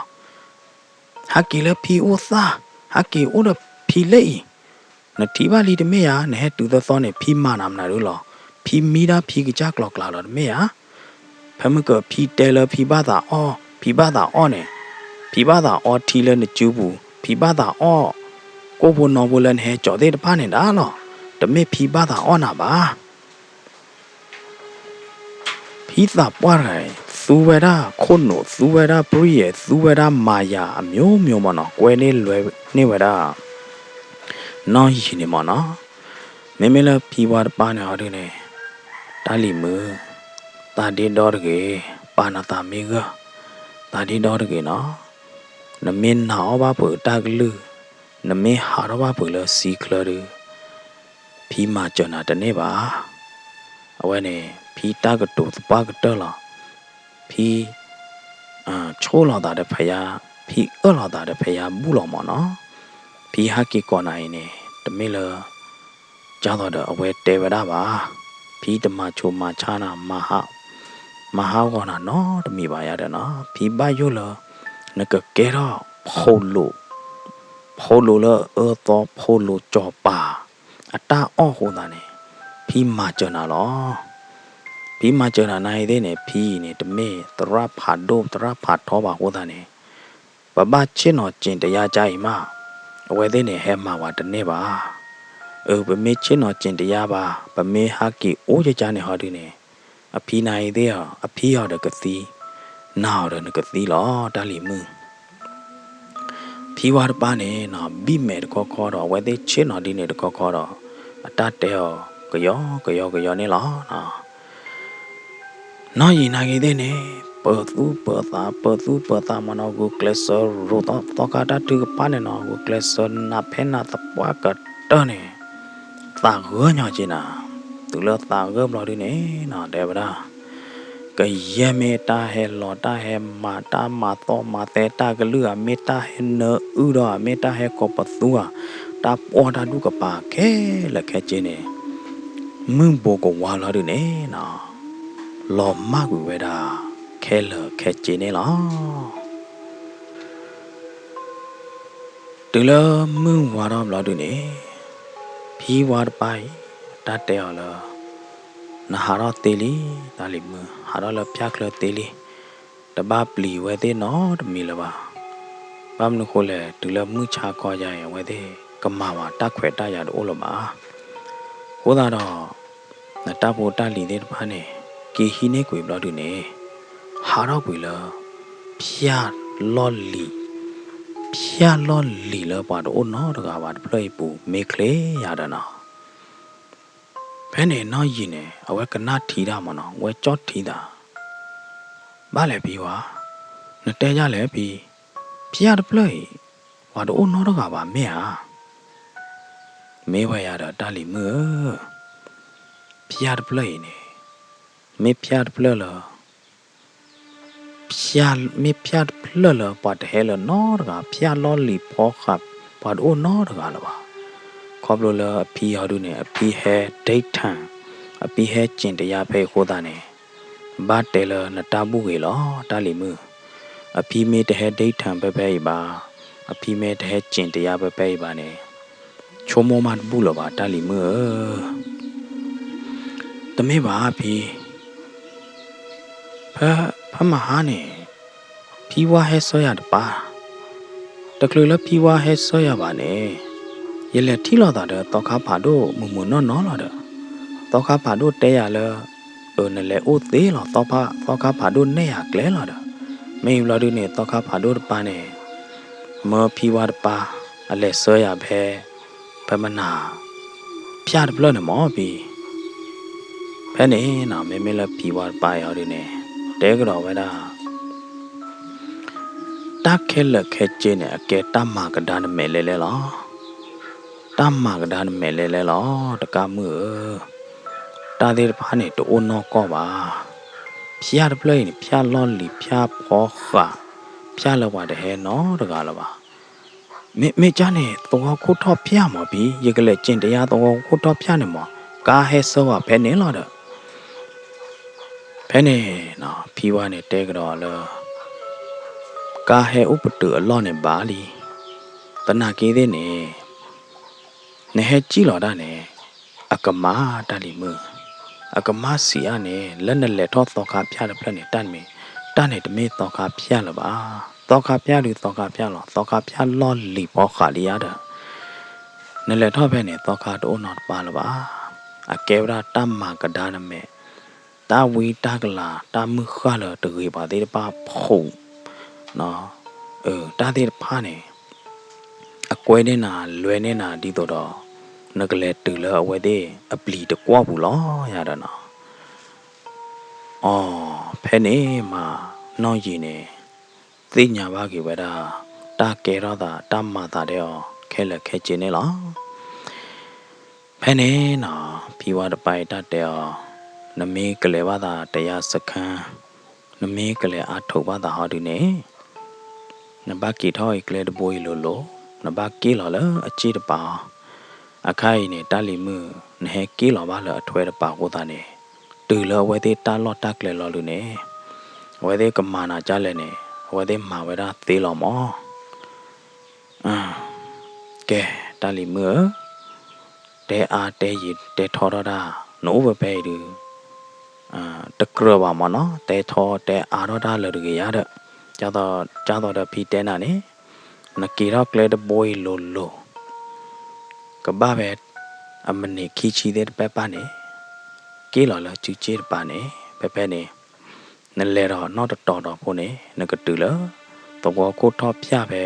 ဟဲက့ၤလၢဖံအိၣ်သၣ်, ဟဲက့ၤအိၣ်ဒီးဖံလၢအံၤ, နထံၣ်ဘၣ်လံတမ့ၢ်ဧါ, နဟဲတုၤသီသီန့ၣ် ဖံမၤနၤမနုၤဒုလီၤ. ဖံမံဒၣ်ဖံကစၢ်ကျိၤကျါလီၤတမ့ၢ်ဧါ. ဖဲမုၢ်ကဖံတဲလၢဖံဘၣ်သးအီၣ်, ဖံဘၣ်သးအီၣ်န့ၣ်, ဖံဘၣ်သးအီထံလၢနစုပူၤ, ဖံဘၣ်သးအီၣ် ကိၣ်ဖိနီၢ်ဖိလၢနဟဲကၠီၤသ့ၣ်တဖၣ်န့ၣ်ဒၣ်လီၤ. တမ့ၢ်ဖံဘၣ်သးအီၣ်နၤဘၣ်. ဖံသးပှၢ်တဂၤအံၤ သူဝဲဒၣ်ခိၣ်နူာ်, သူဝဲဒၣ်ပြံယဲၢ်, သူဝဲဒၣ်မၤယၤ အမျိုးမျိုးမ့ၢ်နီၤ, ကွဲန့ၢ်လွဲန့ၢ်ဝဲဒၣ် နီၢ်ယံၤန့ၣ်မ့ၢ်နီၤ. မ့မ့ၢ်လၢဖံဝါတပၤန့ၣ်ဟီဒုန့ၣ် တၢ်လံၤမုၣ်, သးဒ့ဒီတဂ့ၤ, ပာ်နသးမ့ၢ်ဂၢၢ်, သးဒ့ဒီတဂ့ၤနီၤ. နမ့ၢ်နာ်အီၣ်ဘၣ်ဖုးတၢ်ကလုၢ်, နမ့ၢ်ဟးထီၣ်ဘၣ်ဖုးလၢစံချၢဒု ဖံမၤစၢၤနၤတန့ၢ်ဘၣ်. အဝဲန့ၣ် ဖံတၢ်ကတိၤသပှၢ်ကတၢၢ်လီၤ. ဖံ ဆိၣ်လီၤသးဒီးဖယါ, ဖံအၢၣ်လီၤသးဒီးဖယါဘူၣ်လီၤမ့ၢ်နီၤ. ဖံဟဲက့ၤကိးနၤအံၤန့ၣ် တမ့ၢ်လၢ ကၢ်သိးဒီးအဝဲတဲဝဲဒၣ်ဘၣ်. ဖံတမၤဆူးမၤဆါနၤ, မၤဟးဂီၤနၤနီတမံၤဘၣ်ယၤဒီးနီၤ. ဖံဘၣ်ယိၣ်လၢ နကကဲထီၣ် ဖိလိာ်, ဖိလိာ်လၢအအၢသီ, ဖိလိာ်စီၤပၤ အတၢ်အီၣ်အဃိသတးန့ၣ် ဖံမၤစၢၤနၤလီၤ. ဖံမၤစၢၤနၤနၤအံၤသ့ၣ်န့ၣ် ဖံအံၤန့ၣ် တမ့ၢ်သရၣ်ဖးဒိၣ် သရၣ်ဖးထီဘၣ်အဃိသတးန့ၣ် ပဘၣ်ဆ့ၣ်နီၤစ့ၣ်တယါကါအံၤမး အဝဲသ့ၣ်န့ၣ် ဟဲမၤဝဲတန့ၢ်ဘၣ်. အၢ ပမ့ၢ်ဆ့ၣ်နီၤစ့ၣ်တယါဘၣ်, ပမ့ၢ်ဟးက့ၤအိၣ်ကကါန့ၣ်ဟီဒုန့ၣ် အဖံနၤအံၤသ့ၣ်ဧၢ, အဖံအီၤဒီးကသံ, နၤအီၤဒီးနကသံလီၤ တၢ်လံၤမုၣ်. ဖံဝါတပၤန့ၣ်နီၤ ဘံၣ်မဲာ်တခီခီဒီး အဝဲသ့ၣ်ဆ့ၣ်နီၤဒ်န့ၣ်တခီခီဒီး အတၢ်တဲအီၤ ကယီကယီကယီန့ၣ်လီၤ. နီၢ်ယံၤနၤဂ့ၤသ့ၣ်န့ၣ် ပၢၤသူၣ်ပၢၤသး ပၢၤသူၣ်ပၢၤသးမ့ၢ်နီၤ ဂုာ်ကျဲးစၢးရိးသီသီခါတၢ်ထုကဖၣ်န့ၣ်နီၤ ဂုာ်ကျဲးစၢးနးဖဲနးသပှၢ်ကတၢၢ်န့ၣ် သးဂၢၢ်ညီက့ၤနၤ, တုၤလၢသးဂၢၢ်ဘျီဒုန့ၣ်နီၤ တဲဝဲဒၣ် ကယဲၢ်မ့ၢ်တၢ်ဟဲလီၤတၢ်ဟဲမၤ တၢ်မၤသီၣ်မၤသဲတၢ်ကလုၢ်ဧါ မ့ၢ်တၢ်ဟဲနၢအုၣ်ဒီးဧါ မ့ၢ်တၢ်ဟဲကိးပသူဧါ တၢ်ပှီၢ်တၢ်ဒူၣ်ကပၤခဲလၢာ်ခဲဆ့န့ၣ် မုၢ်ဘိးကဝါလီၤဒုန့ၣ်နီၤ လီၤမၢ်ကွံာ်ဝဲဒၣ်ခဲလၢာ်ခဲဆ့န့ၣ်လီၤ. တုၤလၢမုၢ်ဝါထီၣ်ဘျီဒုန့ၣ် ဖံဝါတပၤအံၤ တၢ်တဲအီၤလၢ နဟးထီၣ်သ့လံ တၢ်လံၤမုၣ် ဟးထီၣ်လၢဖၠၣ်ချၢသ့လံ, တဘၣ်ပျံၤဝဲသ့ၣ်နီတမံၤလၢၤဘၣ်. ဘၣ်မနုၤဃိလဲၣ် တုၤလၢမုၢ်ဆါခီယါအံၤ အဝဲသ့ၣ်ကမၤဝဲတၢ်ခွဲးတၢ်ယာ်တအိၣ်လၢၤဘၣ်. အဃိသတးဒီး နတၢ်ဖိတၢ်လံၤသ့ၣ်တဖၣ်န့ၣ် က့ၤဟံးန့ၢ်ကွံာ်ဘျီဒုန့ၣ် ဟးထီၣ်ကွံာ်လၢ ဖၠၣ်လီၢ်လံၤ, ဖၠၣ်လီၢ်လံၤလၢပှၤတအိၣ်နီတဂၤဘၣ်တဖျၢၣ်အံၤပူၤ မ့ၢ်ချ့ယၤဒီးနီၤ. ဖဲန့ၣ်နီၢ်ယံၤန့ၣ် အဝဲကနၣ်ထံတၢ်မ့ၢ်နီၤ အဝဲကၠီၣ်ထံသး ဘၣ်လဲၣ်ဖံဝါ, နတဲယၤလဲၣ်ဖံ, ဖၠၣ်တဖျၢၣ်အံၤ ပှၤတအိၣ်နီတဂၤဘၣ်မ့ၢ်ဧါ. မ့ၢ်ဝဲယၤဒီး တၢ်လံၤမုၣ်ဧၢ, ဖၠၣ်တဖျၢၣ်အံၤန့ၣ် မ့ၢ်ဖၠၣ်တဖျၢၣ်လၢ မ့ၢ်ဖၠၣ်တဖျၢၣ်လၢပှၤတဟဲလၢၤနီတဂၤ ဖၠၣ်လီၢ်လံၤဖီဃး ပှၤတအိၣ်နီတဂၤလၢၤဘၣ်. ခီဖျိလၢအဖံဟီဒုန့ၣ် အဖံဟဲဒ့ထၢၣ်, အဖံဟဲစ့ၣ်တယါဖဲအံၤအဃိသတးန့ၣ် ဘၣ်တဲလၢနတၢ်ဘူၣ်ဂ့ၤလီၤ တၢ်လံၤမုၣ်. အဖံမ့ၢ်တဟဲဒ့ထၢၣ်ဖဲဖဲအံၤဘၣ်, အဖံမ့ၢ်တဟဲစ့ၣ်တယါဖဲဖဲအံၤဘၣ်န့ၣ် ဆိကမိၣ်မးတဘူၣ်လၢၤဘၣ် တၢ်လံၤမုၣ်ဧၢ. တမ့ၢ်ဘၣ်ဖံ, ဖဲမဟါန့ၣ် ဖံဝါဟဲဆှၢယၤတပၤ တချုးလၢဖံဝါဟဲဆှၢယၤဘၣ်န့ၣ်, ယလဲၤထံၣ်လိာ်သးဒီးသီခါဖးဒိၣ်မုာ်မုာ်နီၢ်နီၢ်လီၤဒီး, သီခါဖးဒိၣ်တဲယၤလၢ, အၢ နလဲၤအိၣ်သ့လီၤ, သီခါဖးဒိၣ်နဲၣ်ယၤကျဲလီၤဒီး, မ့ၢ်ဘျီဒုန့ၣ် သီခါဖးဒိၣ်တပၤန့ၣ် မၢဖံဝါတပၤ အလဲၤဆှၢယၤဖဲ ဖဲမနၤ ဖၠၣ်တဖျၢၣ်န့ၣ်မၢဖံ, ဖဲန့ၣ်နီၤ မ့မ့ၢ်လၢဖံဝါတပၤအံၤဒုန့ၣ် တဲကဒီးဝဲဒၣ် တၢ်ခဲလၢာ်ခဲဆ့န့ၣ် အကဲတၢ်မၤကဒါနမဲာ်လဲၤလဲၤလီၤ. တၢ်မၤကဒါနမဲာ်လဲၤလဲၤလီၤ တကးမုၣ်ဧၢ, တၢ်သ့ၣ်တဖၣ်န့ၣ် တအိၣ်နီၢ်ကီၢ်ဘၣ်. ဖၠၣ်တဖျၢၣ်အံၤန့ၣ် ဖၠၣ်လီၢ်လံၤ ဖၠၣ်ဖီဃး, ဖၠၣ်လၢပှၤတဟဲနီတဂၤလၢၤဘၣ်. မ့မ့ၢ်ကၢ်န့ၣ် သဝီခိၣ်ထီၣ်ဖၠၣ်မၢဖံ, ယကလဲၤကၠ့ၣ်တယါသဝီခိၣ်ထီၣ်ဖၠၣ်န့ၣ်မၢ, ကါဟဲဆှၢဝဲဖဲန့ၣ်လီၤဒီး ဖဲန့ၣ်နီၤ ဖံဝါန့ၣ်တဲကဒီးလၢ ကါဟဲအိၣ်ပတုာ်အလီၢ်န့ၣ်ဘၣ်လံ. သနာ်က့သ့ၣ်န့ၣ် နဟဲကၠံၣ်လီၤဒၣ်န့ၣ် အကမၣ်တၢ်လံၤမုၣ်, အကမၣ်စံးအါန့ၣ် လၢနလဲၤထီၣ်သီခါဖၠၣ်တဖျၢၣ်န့ၣ် တၢ်တမ့ၢ်, တၢ်န့ၣ်တမ့ၢ်သီခါဖၠၣ်လၢၤဘၣ်. သီခါဖၠၣ်ဒုးသီခါဖၠၣ်လီၤ, သီခါဖၠၣ်လီၢ်လံၤဖီဃးလံယါဒီး နလဲၤထီၣ်ဖဲန့ၣ် သီခါတအိၣ်နီတပၤလၢၤဘၣ်. အကဲဝဲဒၣ်တၢ်မၤကဒါနမဲာ်, တၢ်ဝံတၢ်ကလၤ တၢ်မုၢ်ဃၢ်လၢတဂ့ၤပှၤသ့ၣ်တဖၣ်ဖှူး, တၢ်သ့ၣ်တဖၣ်န့ၣ် အကွဲန့ၢ်နၤ လွဲန့ၢ်နၤဒ်သိးဒီး နကလဲၤတုၤလၢအဝဲသ့ၣ်အပျံၤတကွီၢ်ပူၤလီၤယၤဒီးနီၤ. အီၤ ဖဲန့ၣ်မး နီၢ်ယံၤန့ၣ် သ့ၣ်ညါဘၣ်က့ၤဝဲဒၣ် တၢ်ကဲထီၣ်သး တၢ်မၤသးဒဲးအီၤ ခဲလၢာ်ခဲဆ့န့ၣ်လီၤ. ဖဲန့ၣ်နီၤ ဖံဝါတပၤအံၤတၢ်တဲအီၤ, နမ့ၢ်ကလဲၤဘၣ်သးတယါစခါ, နမ့ၢ်ကလဲၤအါထိးဘၣ်သးဟီဒုန့ၣ် နဘၣ်က့ၤထီၣ်အံၤကျဲတဘိအံၤလိၤလိၤ, နဘၣ်က့ၣ်လီၤလၢအစ့ၣ်တပၤအီၤ. အခါအံၤန့ၣ် တၢ်လံၤမုၣ် နဟဲက့ၣ်လီၤဘၣ်လၢအထွဲတပၤအဃိသတးန့ၣ်, တုၤလၢအဝဲသ့ၣ်တၢ်လီၢ်တၢ်ကျဲလီၤဒုန့ၣ်, အဝဲသ့ၣ်ကမၤနၤကၢ်လဲၣ်န့ၣ် အဝဲသ့ၣ်မၤဝဲဒၣ်သ့လီၤမၢ်. ကဲ, တၢ်လံၤမုၣ်ဧၢ, တဲအါတဲယံာ်တဲထီထီၣ်တၢ် နအိၣ်ဖဲဖဲအံၤဒုး တကြၢးဘၣ်မၢ်နီၤ, တဲထီတဲအါထီၣ်တၢ်လၢတဂ့ၤယါဒီး, ဒ်သိးဒီးဖံတဲနၤန့ၣ်, နက့ၤထီၣ်ကျဲတဘိအံၤလိၤလိၤ, ကဘၣ်ဖဲအမံးနံးခံဆံသ့ၣ်တဖၣ်န့ၣ်, က့ၣ်လီၤလၢစုစ့ၣ်တပၤန့ၣ်, ဖဲဖဲန့ၣ် နလဲၤဒီးနီၢ်တတီၤတီၤဖိန့ၣ် နကတုၤလၢ သဝီခိၣ်ထီၣ်ဖၠၣ်ဖဲ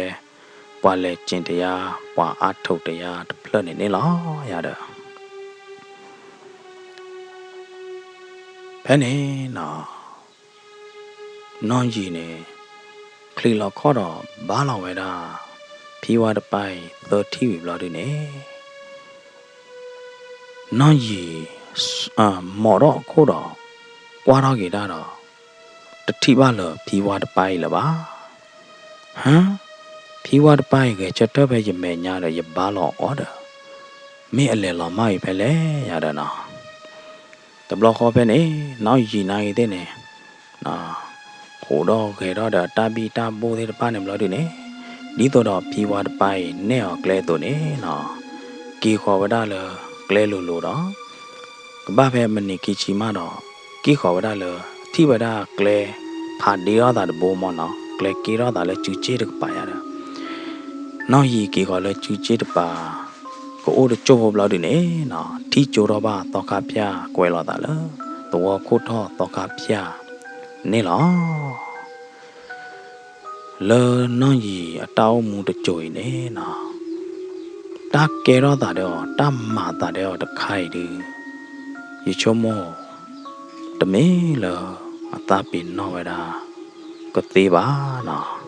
ပှၤလဲၤကၠ့ၣ်တယါ ပှၤအါထိးတယါတဖျၢၣ်န့ၣ်န့ၣ်လီၤယၤဒီး ဖဲန့ၣ်နီၤ, နီၢ်ယံၤန့ၣ် ချံးလီၤခီၣ်ဒီးဘါလီၤဝဲဒၣ် ဖံဝါတပၤအံၤသၢထံၣ်ဝံၤဘျီဒုန့ၣ် နီၢ်ယံၤ မိာ်ထီၣ်အခိၣ်ဒီး ကွၢ်ထီၣ်က့ၤတၢ်ဒီး တထံၣ်ဘၣ်လၢၤဖံဝါတပၤအံၤလၢၤဘၣ်. ဟါ, ဖံဝါတပၤအံၤဂဲၤဆၢထၢၣ်ဖဲယမဲာ်ညါဒီး ယဘါလီၤအီၤဒီး မ့ၢ်အလဲၤလီၤမၢ်အံၤဖဲလဲၣ်ယၤဒီးနီၤ. တဘျီဃီဖဲန့ၣ် နီၢ်ယံၤနၤအံၤသ့ၣ်န့ၣ် ဟူးထီၣ်ဂဲၤထီၣ်ဒီးအတၢ်ဘံၣ်တၢ်ဘိၣ်သ့ၣ်တဖၣ်န့ၣ်ဘျီဒုန့ၣ်, ဒ်သိးဒီးဖံဝါတပၤအံၤနဲၣ်အီၤကျဲအသိးန့ၣ်နီၤ, က့ၤဃီၤဝဲဒၣ်လၢကျဲလိၤလိၤဒီး ကဘၣ်ဖဲမံးနံးခံဆံမးဒီး က့ၤဃီၤဝဲဒၣ်လၢ ထံၣ်ဝဲဒၣ်ကျဲဖးဒ့ထီၣ်သးတဘိမၢ်နီၤ, ကျဲက့ထီၣ်သးလၢစုစ့ၣ်တကပၤယၤဒီး နီၢ်ယံၤက့ၤဃီၤလၢစုစ့ၣ်တပၤ ကအိၣ်တကၠိၢ်ဖိဘျီဒုန့ၣ်နီၤ, ထံၣ်ကၠိထီၣ်ဘၣ်သီခါဖၠၣ်ကွဲးလိာ်သးလၢ သဝီခိၣ်ထီၣ်သီခါဖၠၣ်န့ၣ်လီၤ. လၢနီၢ်ယံၤအတၢ်အိၣ်မူတစိၤအံၤန့ၣ်နီၤ, တၢ်ကဲထီၣ်သးဒီးအီၤ တၢ်မၤသးဒီးအီၤတခါအံၤဒုး ယဆိကမိၣ် တမ့ၢ်လၢအသးပ့ၤနီၣ်ဝဲဒၣ်ကသ့ဘၣ်နီၤ.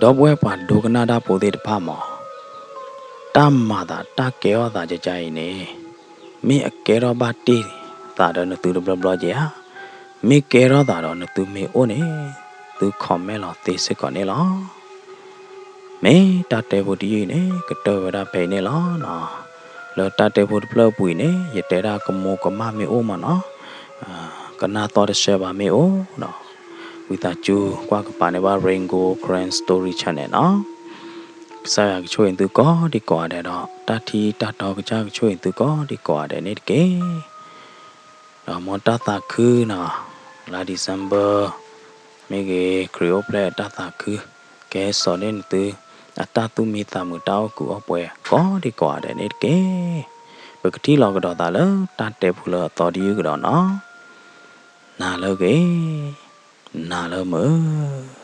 ဒီပုၢ်ဝဲၢ်ပှၤဒိကနၣ်တၢ်ဖိသ့ၣ်တဖၣ်မး, တၢ်မၤသးတၢ်ကဲထီၣ်သးကကါအံၤန့ၣ် မ့ၢ်အကဲထီၣ်ဘၣ်တ့ၢ်သးဒီးနသုတဘျီဘျီက့ၤဧါ, မ့ၢ်ကဲထီၣ်သးဒီးနသုမ့ၢ်အိၣ်န့ၣ် သု comment လီၤသ့စ့ၢ်ကီးန့ၣ်လီၤ. မ့ၢ်တၢ်တဲဖိတယုၢ်အံၤန့ၣ် ကတၢၢ်ဝဲဒၣ်ဖဲအံၤန့ၣ်လီၤနီၤ. လၢတၢ်တဲဖိတဖျၢၣ်အပူၤအံၤန့ၣ် ယတဲဒၣ်ကမူၤကမၣ်မ့ၢ်အိၣ်မးနီၤ, ကနၣ်သီတဆၢဘၣ်မ့ၢ်အိၣ်ဒီး ဝံသးစူၤကွၢ်ကပၤန့ၢ်ဘၣ် Rain Gold Karen Story Channel နီၤ. ကစၢ်ယွၤကဆိၣ်ဂ့ၤသုကိးဒံကိးဂၤဒဲးဒီး တၢ်ထံတၢ်တီကစၢ်ကဆိၣ်ဂ့ၤသုကိးဒံကိးဂၤဒဲးန့ၣ်တက့ၢ်. ဒီးမ်တၢ်သးခုနီၤ, လါ December မ့ၢ်ဂ့ၤ ခရံာ်အိၣ်ဖျဲၣ်တၢ်သးခု ကဲ စီၤဒ့နသု အတၢ်သူၣ်မံသးမုာ် တၢ်အိၣ်ကူးအိၣ်ပှဲၤ ကိးဒံကိးဂၤဒဲးန့ၣ်တက့ၢ်. ပကထံၣ်လီၤကဒီးသးလၢတၢ်တဲပူလၢအသီတယုၢ်ကဒီးနီၤ. နၤလၢအဂ့ၤ, နၤလၢမုာ်.